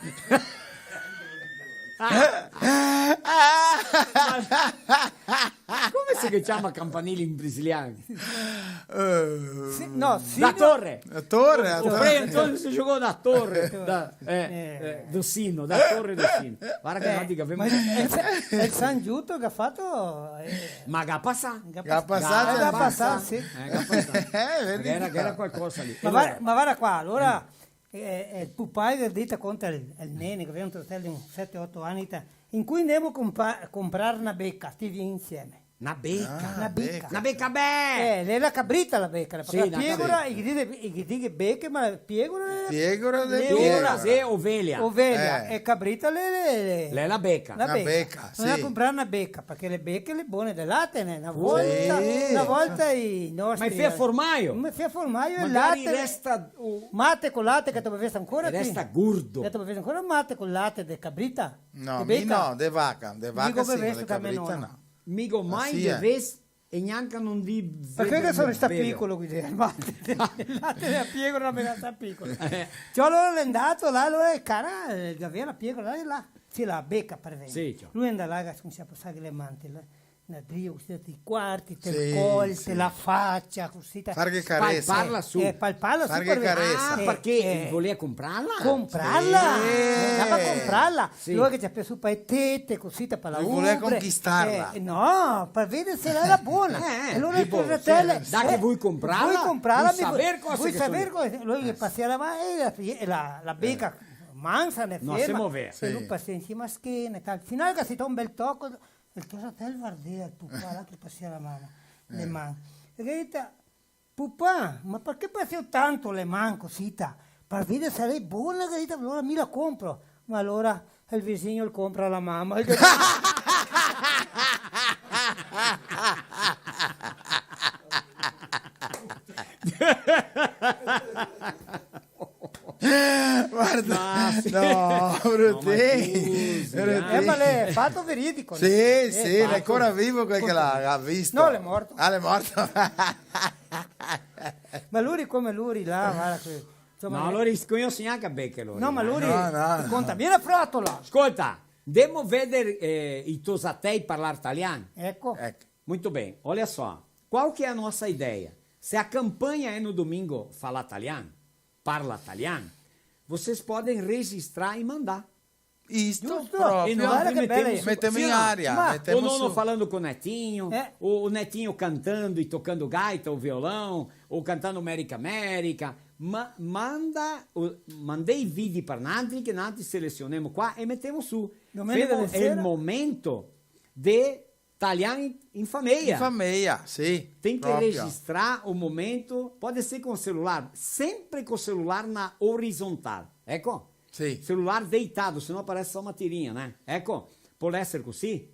Come se che ciama campanile in brasilian? Eh, sì, no, sì, da no. Torre. La torre, la torre. O Frei Antônio se jogou da torre, da, eh, eh, do sino, da torre do sino. Varda che, eh, noantri che gavemo... Ma el, el San Giuto che ga fato, eh, ma che ga pasà? Che ga pasà, che ga pasà, sì. Eh, che ga pasà. Eh, vedi. Che gera, che gera qualcosa lì. Ma va-, ma varda qua, alora, eh, eh, el pupà el ga dito contra el, el nene, che gaveva un fratello de un sete, oto ani, ta-, "In cui ndemo compa-, comprar na beca, ti vien insieme." Na beca. Ah, na beca. Na beca, beh! Eh, l'è la cabrita la beca, parché la piegora, i ghe dixe, i ghe dixe beche, ma piegora l'è... Piegora de piegora. Piegora, sì, ovelia. Ovelia, eh, e cabrita l'è, l'è, l'è la beca. La beca, sì. Ndemo comprar na beca, parché le beche l'è bone de late, né? Na volta, na volta i nostri... Ma i fea formaio? Ma i fea formaio e late. Magari resta, uh, mate co late che te bevesta ancora ti? Resta gordo. Che te bevesta ancora mate co late de cabrita? No, mi no, de vaca, de vaca sì, ma de cabrita no. Mi go mai bevesto e gnanca no ndì... Parché che so restà picolo, quindi, el mate, el late dela piegora me ga lasà picolo. Eh. Ciò, alora l'è ndato là, alora el cara, eh, gaveva la piegora là, là. Sì, la beca, par esempio. Sì, ciò. Lu l'è ndà là, che scominsia a pasar le man, là. Na drio, cusì, te i quarti, te el col, te la facia, cusì, te... Farghe caresa. Palparla su. Eh, palparla su. Farghe caresa. Ah, eh, parché volea comprarla? Comprarla. Sì. Ndava a comprarla. Sì. Lu che ghe ga pasà su pa le tete, cusì, te, pa la... Lu volea conquistarla. Eh, no, par veder se l'era bona. Eh, eh, e alora tipo, el fratello, sì, dai che vuoi comprarla? Vuoi comprarla? Vuoi saver cosa che... Vuoi saver cosa? Lu ghe pasea la man, e la, e la, la beca mansa, ne ferma. No se movea. E lu pasea in sima a schena e tal. Finale che se dà un bel toco, el to fratello vardea el pupà là che pasea la man, le man. E el ga dito: "Pupà, ma parché paseo tanto le man cusì, ta? Par veder se l'è bona", el ga dito, "alora mi la compro." Ma alora el visigno el compra la mama. Varda, ma sì. No, brutin. No, ma scusi, brutin. Eh, ma l'è fato veridico, sì, no? Sì, l'è ancora vivo quel che l'ha, l'ha visto. No, l'è morto. Ah, l'è morto. Ma lori come lori là, varda che, insoma, no, eh, lori sconosi gnanca ben che lori, no, ma lori... No, no, no. Conta, vien la frotola. Scolta, ndemo veder, eh, i tosatei parlar talian? Eco. Eco. Muito bem, olha só. Qual que é a nossa ideia? Se a campanha é no domingo, Fala Talian, Parla Talian, vocês podem registrar e mandar. Isto, giusto? Proprio. E noi... Varda che bela. Metemo su, metemo in aria, ma metemo su. O nono falando com o netinho, eh, o, o netinho cantando e tocando gaita ou violão, ou cantando Merica Merica, Ma, manda, o, mandè i vidi par nantri, che nantri selesionemo qua e metemo su. Domenica sera. Femo el momento de Talian in, in fameia. In fameia, sì, proprio. Tem que registrar o momento, pode ser com o celular, sempre com o celular na horizontal. Eco? Sì. Celular deitado, senão aparece só uma tirinha, né? Eco? Pode ser così?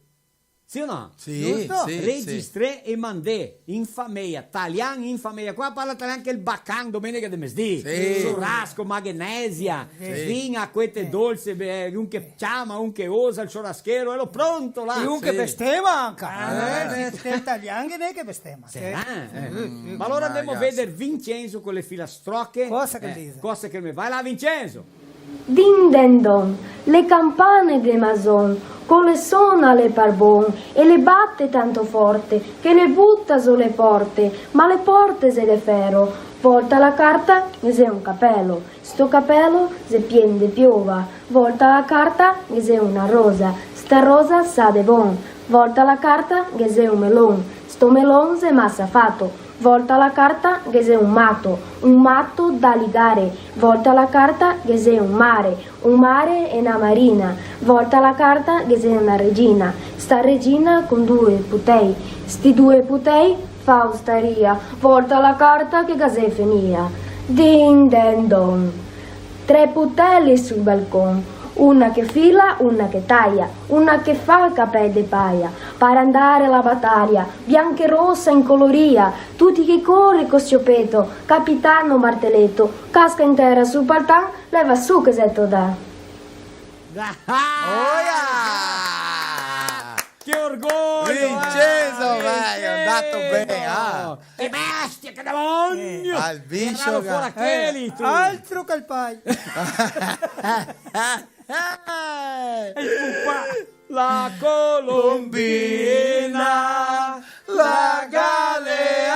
Sì o no? Sì, giusto? Sì, sì. Registrè e mandè in fameia, Talian in fameia. Qua parla talian che el bacan, domenica de mesdì. Sì. Churrasco, magnesia, sì, vin, acuete dolse, be-, un che ciama, un che osa, el churrasqueiro, elo pronto là. E un che bestema anca. Eh, eh, sì, sì, talian che ne che bestema. Sarà, eh. Sì, sì. Ma alora andemo a veder Vincenzo co le filastroche. Cosa che dixe? Cosa che me... Vai là, Vincenzo! Din den don, le campane de Mason, co le sona le par bon, e le bate tanto forte, che le buta zo le porte, ma le porte xe de fero. Volta la carta, ghe xe un capelo, sto capelo xe pien de piova, volta la carta, ghe xe una rosa, sta rosa sa de bon, volta la carta, ghe xe un melon, sto melon xe masa fato, volta la carta, ghe xe un mato, un mato da ligare, volta la carta, ghe xe un mare, un mare e na marina, volta la carta, ghe xe na regina, sta regina con due putei, sti due putei fa ostaria, volta la carta che ga xe fenìa. Din den don. Tre putele sul balcon, una che fila, una che taia, una che fa capè de paia, par andare a la bataia, bianca e rosa incoloria, tuti che core co sciopeto, capitano marteleto, casca in tera sul paltan, leva su che xe to da. Oia! Che orgoglio, Vincenzo, eh, vai, xe andà ben, ah. Che bestia, che demonio! Eh. Al biscio, tirało fora cheli, tu. Altro che el pai. E el pupà. La colombina, la ga le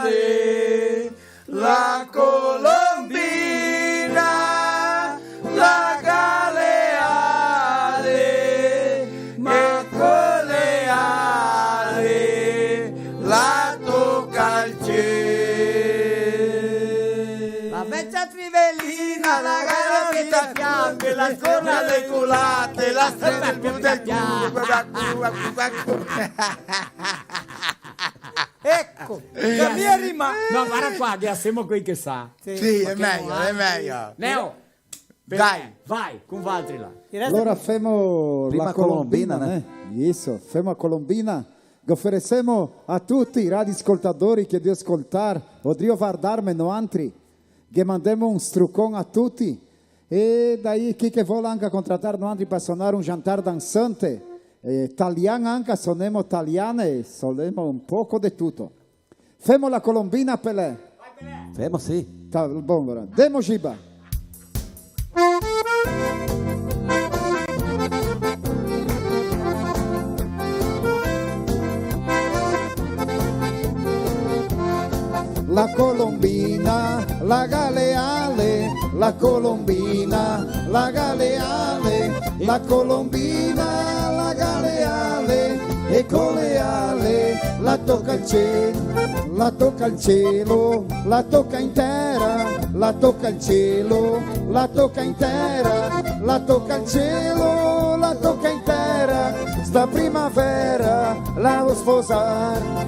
ale, la colombina, la ga le ale, ma co le ale la toca el ciel. La vecia Trivelina, la ga le vita fianche, la scorna le culate, la strada del mondo del culo. Eco, la mia rima. No, varda qua, che semo quei che sa. Sì. Sì, xe mejo, xe mejo. Neo, dai, vai, con valtri là. Alora femo la colombina, né? Isso, femo la colombina. Che oferesemo a tuti i radioscoltadori che drio scoltar, o drio vardarme noantri. Che mandemo un strucon a tuti. E daí, chi che vol anca contratar noantri par sonar un jantar dançante, eh, talian anca, sonemo taliane, sonemo un poco de tuto. Femo la colombina, Pelé. Femo, sì. Tá bom, alora. Demo giba. La colombina, la ga le ale, la colombina, la ga le ale, la colombina, la ga le ale, e co le ale la toca el ciel, la toca el cielo, la toca in tera, la toca el cielo, la toca in tera, la toca el cielo, la toca in tera, sta primavera la vo sposar.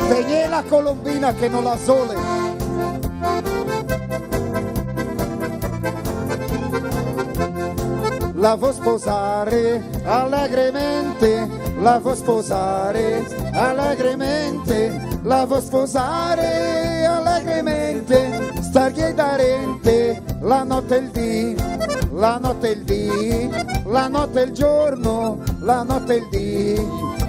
Vegnè la colombina che no la zole. La vo sposare alegremente, la vo sposare alegremente, la vo sposare alegremente, starghe darente la note e el dì, la note e el dì, la note e el giorno, la note e el dì,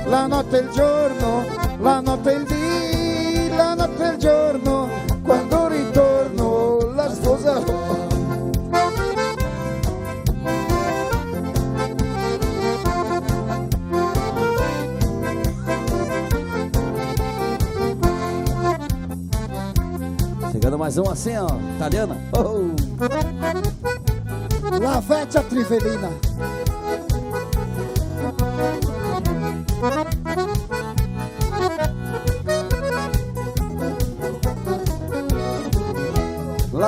la note e el giorno, la note e el dì, la note e el giorno, quando ritorno la sposarò. Chegando mais um assim, ó, italiana. Oh! La vecia Trivelina.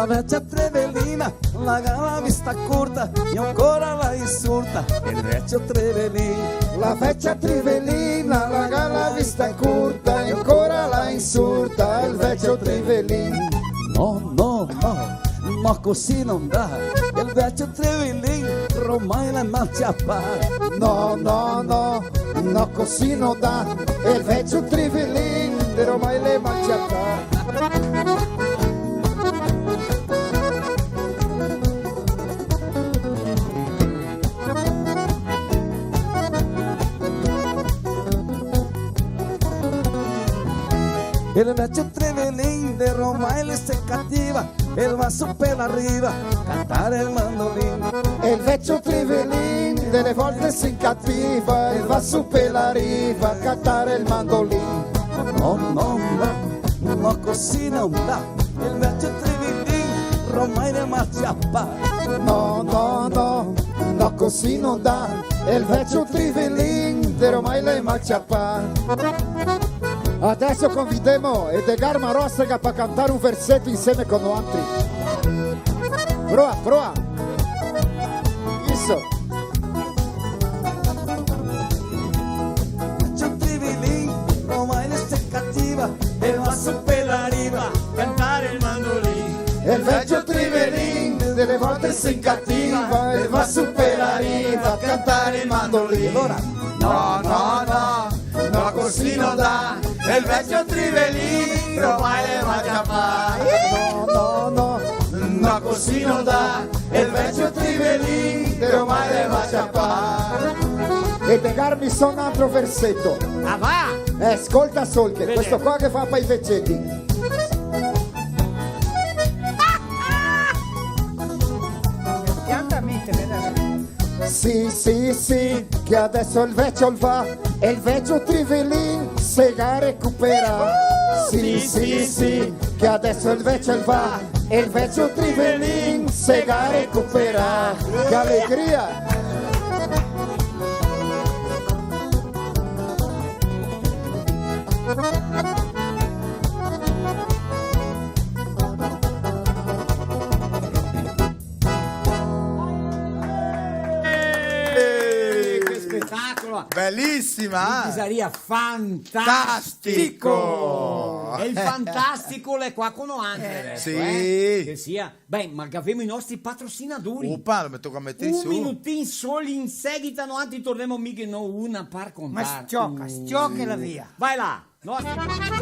La vecia Trivelina, la ga la vista curta, e ancora la insulta el vecio Trivelin. La vecia Trivelina, la ga la vista curta, e ancora la insulta el vecio Trivelin. No, no, no, no, cusì no dà, el vecio Trivelin ormai l'è mal ciapà. No, no, no, no, cusì no dà, el vecio Trivelin ormai l'è mal ciapà. El vecio Trivelin de Romaile se cativa, el va su pe la riva, cantar el mandolin. El vecio Trivelin de le volte se incativa, el va su pe la riva, cantar el mandolin. No, no, no, no, cusì no dà, el vecio Trivelin ormai l'è mal ciapà. No, no, no, no, cusì no dà, el vecio Trivelin ormai l'è mal ciapà. Adeso convidemo Edgar Marosega par cantar un verseto insieme co noantri. Proa, proa. Isso. Vecio Trivelin, ormai l'è se cativa, el va su pe la riva, cantar el mandolin. El vecio Trivelin de le volte se incativa, el va su pe la riva, cantar el mandolin. Alora, no, no, no, no, cusì no dà, el vecio Trivelin ormai l'è mal ciapà. No, no, no, no, cusì no dà, el vecio Trivelin ormai l'è mal ciapà. Edgar, mi so un altro verseto. Ah, va! Eh, scolta sol, che questo qua che fa pa i veceti. Pianta mi, te vedo. Sì, sì, sì, che adeso el vecio el va, e el vecio Trivelin se ga recuperà. Sì, sì, sì, che adeso el vecio el va, e el vecio Trivelin se ga recuperà. Che alegria! Eh, che spetacolo! Belisima, eh? Mi disaria fantastico! Fantastico! E el fantastico l'è qua co noantri, eh, deso, sì, eh? Che sia. Ben, ma gavemo i nostri patrosinadori. Opa, me toca meter su. Un minutin sol, in seguita noantri tornemo, mighe no una par contar. Ma s-cioca, s-cioca la via. Vai là.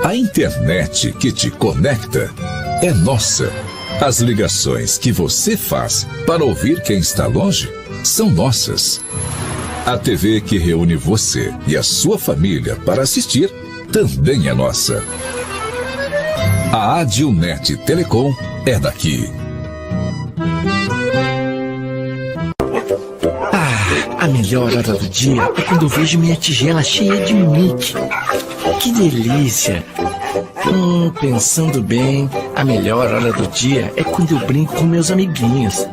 A internet que te conecta é nossa. As ligações que você faz para ouvir quem está longe são nossas. A T V que reúne você e a sua família para assistir também é nossa. A Adilnet Telecom é daqui. Ah, a melhor hora do dia é quando eu vejo minha tigela cheia de Mickey. Que delícia! Hum, pensando bem, a melhor hora do dia é quando eu brinco com meus amiguinhos.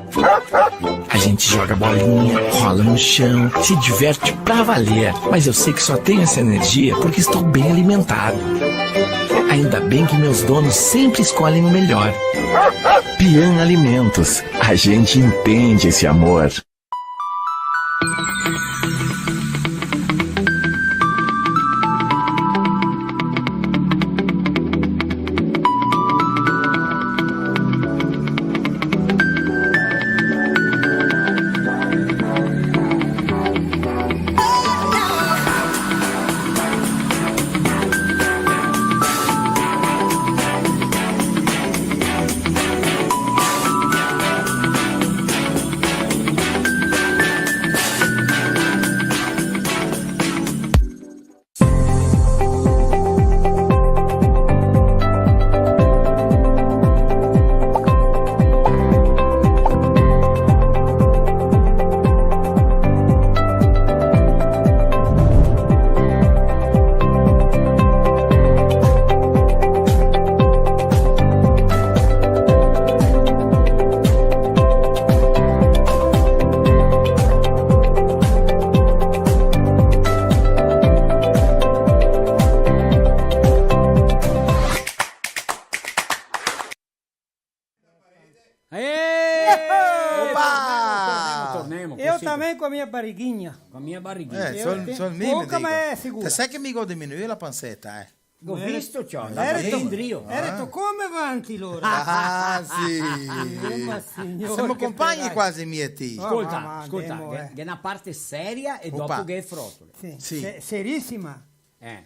A gente joga bolinha, rola no chão, se diverte pra valer. Mas eu sei que só tenho essa energia porque estou bem alimentado. Ainda bem que meus donos sempre escolhem o melhor. Pian Alimentos, a gente entende esse amor. Eh! Opa! Tornemo, tornemo, tornemo, cosita. Eu também com a minha barriguinha. Com a minha barriguinha. Eh, eu tenho pouca, mas é segura. Te sa che mi go diminuìo la panseta, eh? Go visto, ciò, ereto, ereto come vanti lora? Ah, sì. Eh, ma signor, semo compagni quasi, mi e ti. Oh, scolta, ma scolta, andemo, che, eh, che xe na parte seria e dopo che xe frotole. Sì. Sì. Se-, serisima. Eh,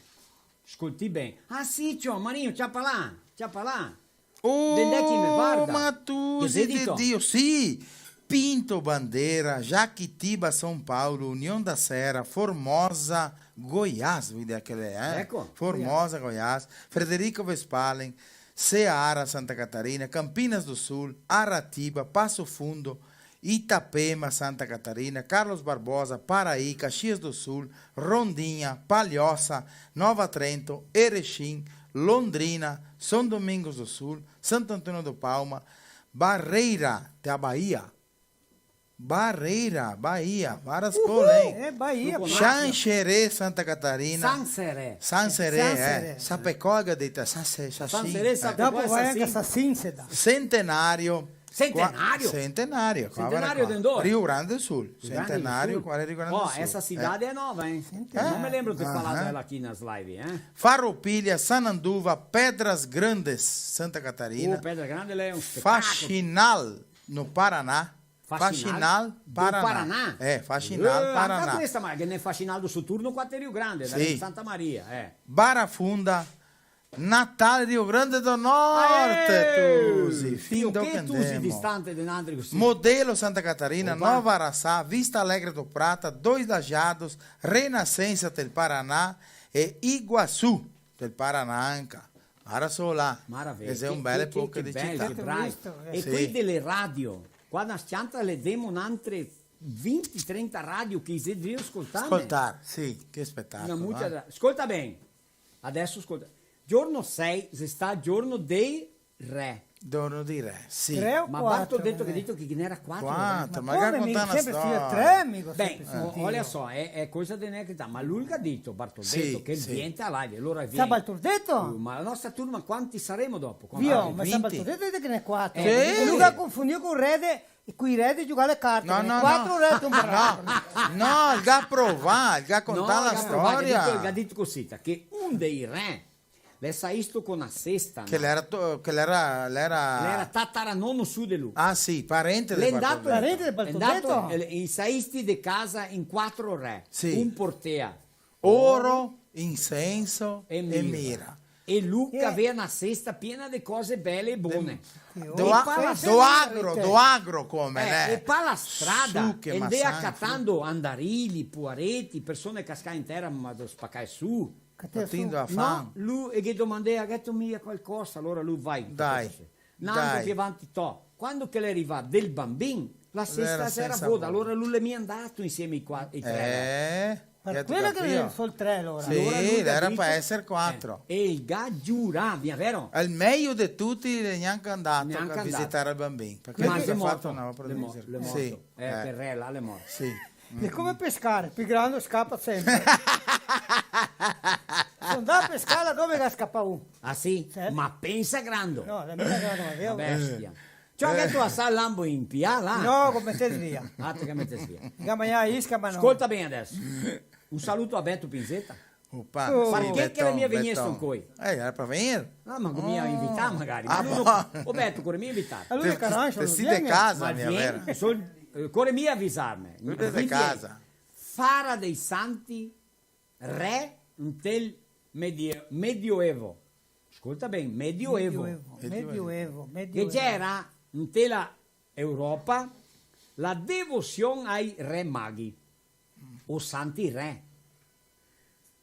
scolti ben. Ah, sì, ciò, Marino, ciapa là, ciapa là. Oh, de ndè chi me varda? Ma tu, che te sedi de Dio, sì. Pinto Bandeira, Jaquitiba, São Paulo, União da Serra, Formosa, Goiás, vedi che l'è, eh? Eco. Formosa, Goiás, Frederico Westphalen, Ceará, Santa Catarina, Campinas do Sul, Aratiba, Passo Fundo, Itapema, Santa Catarina, Carlos Barbosa, Paraí, Caxias do Sul, Rondinha, Palhoça, Nova Trento, Erechim, Londrina, São Domingos do Sul, Santo Antônio do Palma, Barreira, te a Bahia. Barreira, Bahia, várias coisas, hein? É Bahia, pô. Xanxerê, Santa Catarina. Xanxerê. Xanxerê, é. Xanxerê. Sapecó, che dite, Xanxerê, Sapecó, Xanxerê, Sapecó, dopo vai anca Sassin. Sassin, se dà. Centenário. Centenário? Qua-, Centenário, qua, Centenário varda qua. De onde? Rio Grande do Sul. Rio Grande do Sul. Centenário, qua, Rio Grande do Sul. Ó, essa cidade é nova, hein? Centenário. Não me lembro de ter falado ela aqui nas lives, hein? Farroupilha, Sananduva, Pedras Grandes, Santa Catarina. Oh, Pedras Grandes, ele é um espetáculo. Faxinal, no Paraná. Faxinal? Faxinal, do Paraná. Paraná? É, Faxinal, Paraná. Eh, anca questa, ma che ne Faxinal do Soturno, qua te Rio Grande, da Santa Maria, eh. Barra Funda, Natal, Rio Grande do Norte, aê! Tusi, fin do che ndemo. Tusi distante de nantri cusì. Modelo, Santa Catarina, opa. Nova Araçá, Vista Alegre do Prata, Dois Lajeados, Renascença del Paraná e Iguaçu del Paraná anca. Ara so là. Maravilha. Che xe un bel poco de cità. Che bel, che bravi. Sì. E quei dele radio, qua na s-cianta le demo nantre vinti, trenta radio che i xe drio scoltare. Scoltare, sì, che spetacolo, eh. Scolta ben. Adeso scolta. Giorno sei xe stà giorno dei re. Giorno dei re, sì. Tre o quatro, eh? Ma Bartoleto che ga dito che ghe n'era quatro, eh? Quatro, ma come, mi sempre sentìo tre, mi go sempre sentìo. Ben, olha só, xe, xe cosa de necrità, ma lu el ga dito, Bartoleto, che el vien a live, alora vien. Sa Bartoleto? Uh, ma la nostra turma quanti saremo dopo? Vio, ma sa Bartoleto che ghe n'è quatro. Eh, sì. Lu el ga confondìo co el re de, e co i re de giugar le carte, no, no, quatro re, un bravo. No, no, el ga provà, el ga contà la storia. No, el ga provà, el ga dito, el ga dito cusì, che un dei re l'è saisto co na sesta, che no? L'era to-, che l'era, l'era... L'era tataranono su de lu. Ah, sì, parente de Bartoleto. Parente de Bartoleto. L'è ndà, eh, i saisti de casa in quatro re. Sì. Un portea oro, insenso e mira. E lu che gavea na sesta piena de cose bele e bone. De, do a-, do agro, do agro come, eh, né? E pa la strada, el ndea catando andarili, puareti, persone cascà in tera, ma do spacà su. Patindo a fan. No, lu, e ghe domandea, "Gheto mia qualcosa?" Alora lu vai. Dai. N'andando pì avanti, to. Quando che l'è rivà del Bambin, la sesta l'era voda, alora lu l'è mia ndà insieme ai qua-, ai tre. Eh, par quela che l'è sol tre, alora. Sì, alora lu l'era par eser quatro. Eh, e el ga giurà, mia vero? El mejo de tuti, l'è gnanca ndà a visitar el Bambin, parché el ga fato na opera de miseria. Sì. Eh, eh. Quel re là l'è morto. Sì. L'è come pescare, pì grando scapa sempre. So ndà a pescare là dove che scapa un. Ah, sì? Certo. Ma pensa grando. No, la mia grando, ma vero? Na bestia. Ciò che te ga asà lambo in pì là? No, che metevo via. Ah, te che metevo via. Che magnava isca, ma no. Scolta ben adeso. Un saluto a Beto Pinzetta. Opa, sì, Beton, Beton. Parché che l'è mia vegnesto incoi? Eh, l'era par vegner. Ah, ma che mia invità magari. Ah, bon. Ma lu no, o Beto, core mia invità. Alora, te si de casa, mia vera. Ma vien, sol-, eh, core mia avisarme. Lu l'è de casa. Fara dei Santi, re ntel medie-, medioevo. Scolta ben, medioevo. Medioevo, medioevo, medioevo. Che gera nte la Europa la devosion ai re maghi, o santi re.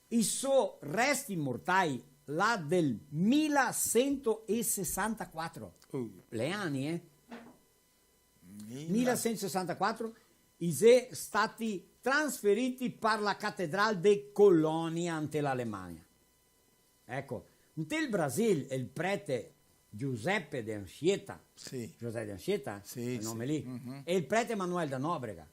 I so resti mortai là del mila sento e sesantaquatro. Uh. L'è ani, eh? Mila. Mila sento e sesantaquatro, i xe stati trasferiti par la catedral de Colonia, nte l'Alemania. Eco, nte el Brasil, el prete Giuseppe de Anchieta, sì. José de Anchieta, sì, quel nome lì, mhm, e el prete Manuel da Nóbrega,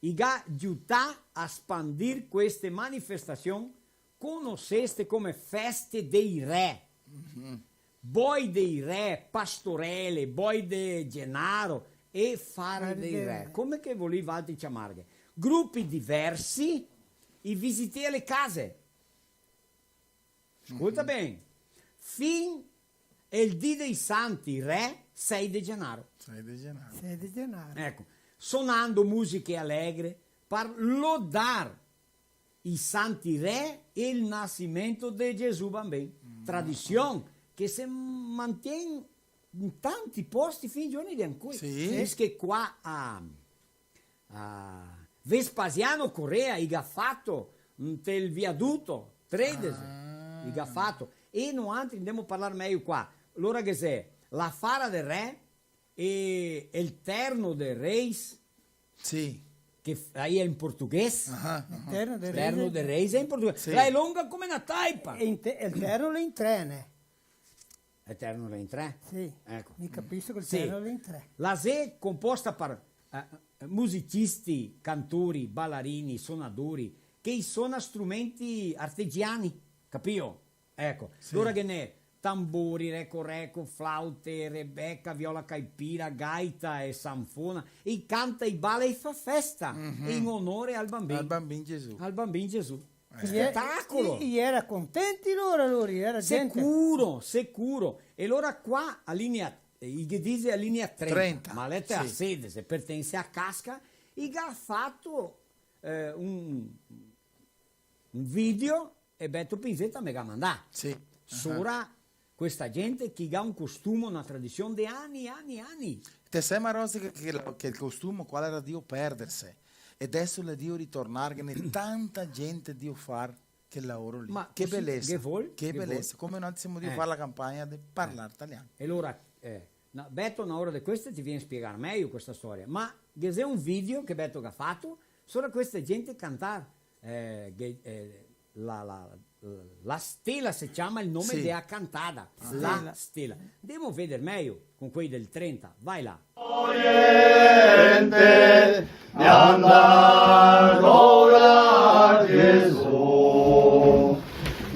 i ga giutà a spandir queste manifestasion conoseste come feste dei re. Mhm. Boi dei Re, Pastorele, Boi de Genaro e Fare dei Re. Come che volì valtri ciamarghe. Grupi diversi, i visitè le case. Scolta ben. Fin el dì dei Santi Re, sei de genaro. Sei de genaro. Sei de genaro. Eco, sonando musiche alegre par lodar i Santi Re e el nasimento de Gesù Bambin. Tradision che se mantien in tanti posti fin i giorni de ancoi. Sì. Dische qua a a Vespasiano Corrêa i ga fato ntel viaduto tredese, i ga fato. E noantri ndemo parlar mejo qua. Lora ghe xe la Fara de Re e el Terno de Reis, sì, che f-, aí é em português. Ah, ah. El Terno de Reis. Terno de Reis é em português. Sì. La é longa come na taipa. E in te-, el Terno l'è in tre, né? El Terno l'è in tre? Sì, eco. Mi capiso che el Terno l'è in tre. La xe composta par, eh, musicisti, cantori, balarini, sonadori, che i sona strumenti artegiani, capio? Eco, sì. Lora ghe n'è tambori, reco-reco, flaute, rebeca, viola caipira, gaita e sanfona, e i canta, i bala e i fa festa, e in onore al Bambin. Al Bambin Gesù. Al Bambin Gesù. Eh. Spetacolo! I, i, i era contenti lora, lora, i era gente. Sicuro, sicuro. E lora qua, a linea, eh, i ghe dise a linea trenta, trenta, ma l'è a sedese, pertense a Casca, i ga fato, eh, un, un video e Beto Pinzetta me ga mandà. Sì. Sora questa gente che ga un costumo, na tradision de ani, ani, ani. Te sè, Marosi, che, che la, che el costumo qua l'era drio perderse, e deso l'è drio ritornar, che ghe n'è tanta gente drio far quel laoro lì. Ma che cusì, belesa, che vol, che che belesa, vol. Come noi semo drio far la campagna de parlar talian. E alora, eh, no, Beto, na ora de queste te vien spiegar mejo questa storia, ma ghe xe un video che Beto ga fato, sora questa gente cantar, eh, ghe-, eh, la, la, la Stela se ciama el nome de la cantada. Sì. La Stela. Ndemo veder mejo con quei del trenta. Vai là. Oriente, e andar adora Gesù,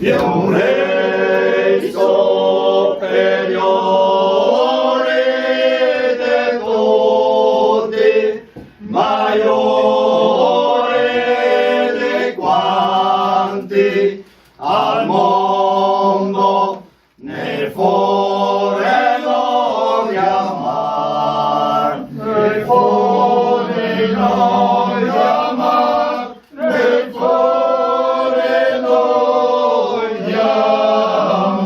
de un rei superiore de tuti, maiore de quanti al mondo ne fore lo chiamar, ne fore lo chiamar, ne fore lo chiamar.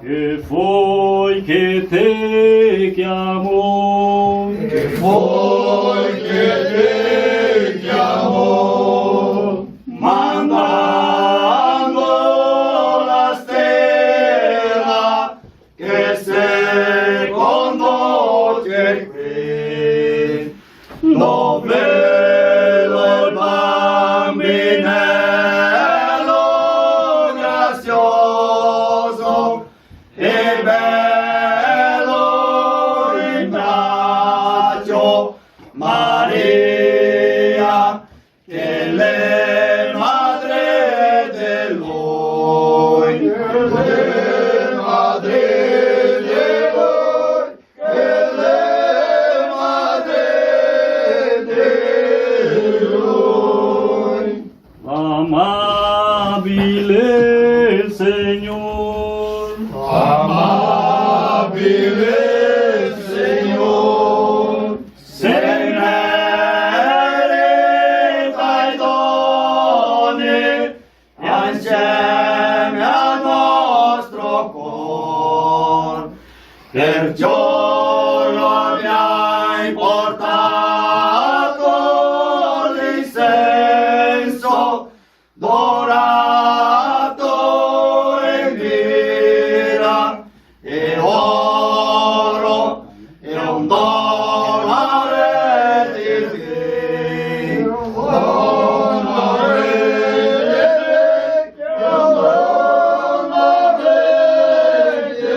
E foi che te chiamò. E foi che te chiamò. Mandando la stela che se condoce qui, dove il bambinello grazioso e bello in braccio Maria che l'è madre de lui, che l'è madre de lui, che l'è madre de lui. Amabile Signor. Amabile Signor. Se merita i doni insieme al nostro cor, perciò lo abbiamo portato l'incenso dorato e mira e oro e un dolore di vino, un dolore di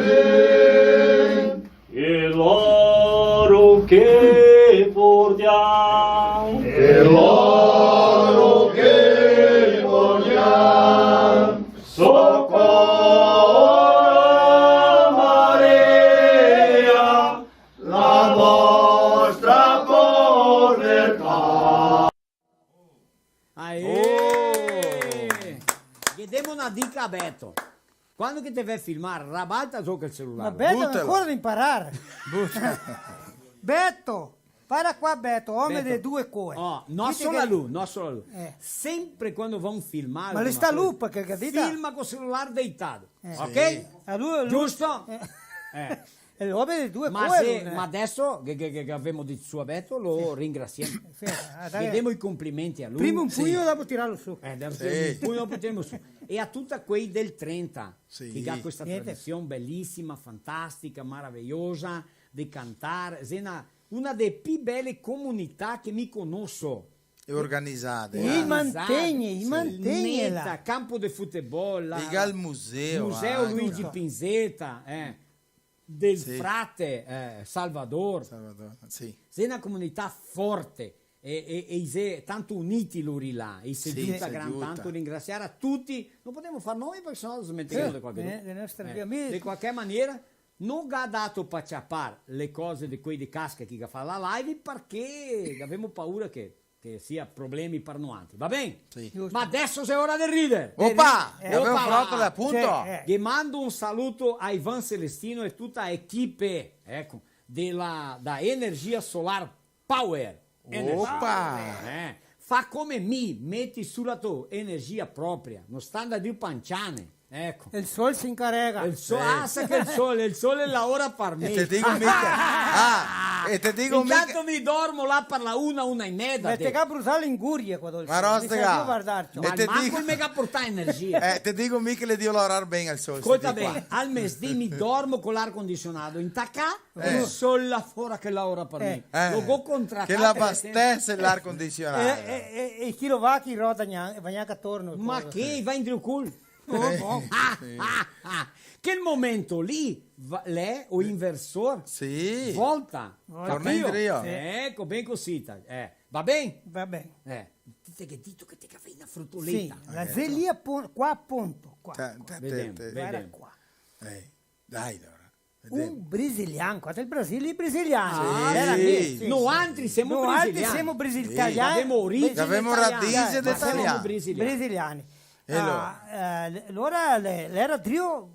vino. E loro che Beto, quando che te vè filmar, rabalta zo quel celular. Ma Beto, butalo. Ancora de imparar. Beto, para qua, Beto, omo de due coe. Oh, no solo a lu, no solo a lu. Eh. Sempre quando va un filmar, ma le sta lu, parché, capito? Filma col celular deitado. Eh. Ok? Sì. A lu, a lu. Giusto? Eh. Eh. E l'omo de due coe, se, eh. Ma adeso che, che, che, che gavemo dito su a Beto, lo ringrasiemo. Sì, ah, dai. Ghe demo i complimenti a lu. Prima un pugno, dopo tirarlo su. Eh, dopo un pugno, dopo tirarlo su. E a tuti quei del trenta, che ga questa tradision belisima, fantastica, maraveiosa, de cantar. Xe na, una de pi bele comunità che mi conoso. E organizade, eh. I mantegne, i mantegne là. Neta, campo de futebol, là. I ga el museo, Museo Luigi Pinzetta, eh. Del frate, eh, Salvador. Salvador, sì. Xe na comunità forte e, e, e i xe tanto uniti lori là, e i se giuta gran tanto, ringrasiar a tuti. No podemo far nomi parché senò se smenteghiamo de qualche... Eh, de nostri amici. De qualche maniera, no ga dato pa ciapar le cose de quei de Casca che ga fa la live, parché gavemo paura che che sia problemi par noantri, va ben? Sì. Giusto. Ma adeso xe ora de rider. Opa! Eh, gavemo un altro apunto. Sì, eh. Ghe mando un saluto a Ivan Celestino e tuta a equipe, eco, de la, da Energia Solar Power. Energia. Opa! Eh, fa come mi, meti su la to energia propria, no sta ndar drio panciane. Eco. El sol se incarega. El sol, ah, sa che el sol, el sol laora par mi. E te digo mi che, ah, e te digo mi che... Intanto mi dormo là par la una, una e meda. Ma te ga brusà le ingurie qua dove... Ma no, mi sta qua. Ma manco me ga portà energia. Eh, te digo mi che l'è drio laorar ben el sol. Scolta ben, al mesdì mi dormo co l'ar condicionado intacà, el sol là fora che laora par mi. Eh. Lo go contratà. Che l'abastese l'ar condicionado. E, e, e, e chi lo va, chi roda gna-, va gnanca atorno. Ma che, va in drio cul. Oh, oh. Sì. Quel momento lì, va-, l'è o inversor, sì, volta. Torna indrio. Capio? Sì. Eco, ben cosita. Eh, va ben? Va ben. Eh, ti te ghe dito che te gavei na frutoleta. Sì, la xe lì a pon-, qua a ponto, qua. Vedemo, vedemo. Varda qua. Eh, dai, alora. Un brasilian, qua del Brasil, i brasiliani. Ah, sì. Era lì, sì. Noantri semo brasiliani. Noantri semo brasiliani. Sì. Gavemo origine italiana. Gavemo radise de italiani. Brasiliani. E alora? Ah, eh, alora le, l'era drio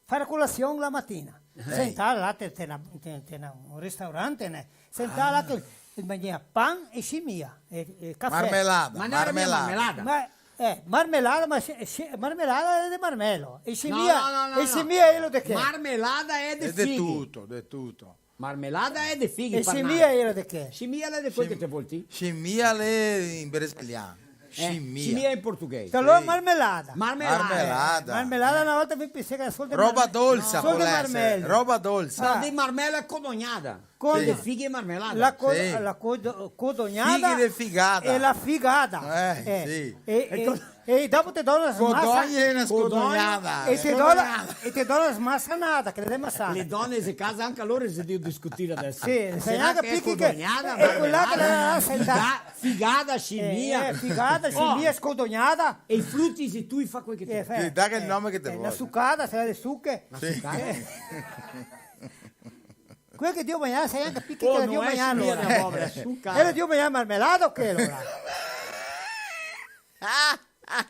far colasion la matina. Sentà là, te, te na, te, te na, un ristorante, né? Sentà là che el magnea pan e scimia, e, e cafè. Marmelada, marmelada. Ma no era mia marmelada? Ma, eh, marmelada, ma se, se, marmelada l'è de marmelo. E scimia, no, no, no, no, e scimia l'è de che? Marmelada l'è de fighe. L'è de tuto, de tuto. Marmelada l'è de fighe, e scimia l'è de che? Scimia l'è de quel che te vol ti. Scimia l'è in brasilian. Eh, scimia. Scimia in portoghese. Alora marmelada. Marmelada. Marmelada. Marmelada na volta mi pensei che era sol de marmelo. Roba dolsa, sol de marmelo. Roba dolsa. No, de marmelo l'è codognada. Con de fighe e marmelada. La co-, la co-, codognada. Fighe de figada. E la figada. Eh, sì. E, e, e dopo te do la smasa-... Codogne e na scodognada. E te do la, e te do la smasanada, che le dè masana. Le done de casa anca lore xe drio discutir adeso. Sì, se anca che picchi che, codognada, e quela che la, la, la, figa-, figada, scimia. Eh, eh, figada, scimia, scodognada. E i fruti, se tu i fa quel che te vol. Eh, sì, daghe el nome che te vol. Eh, la sucada, se la de suche. La sucada? Quel che drio magnar, sa anca picchi che l'è drio magnar, alora. L'era drio magnar marmelada o che, alora?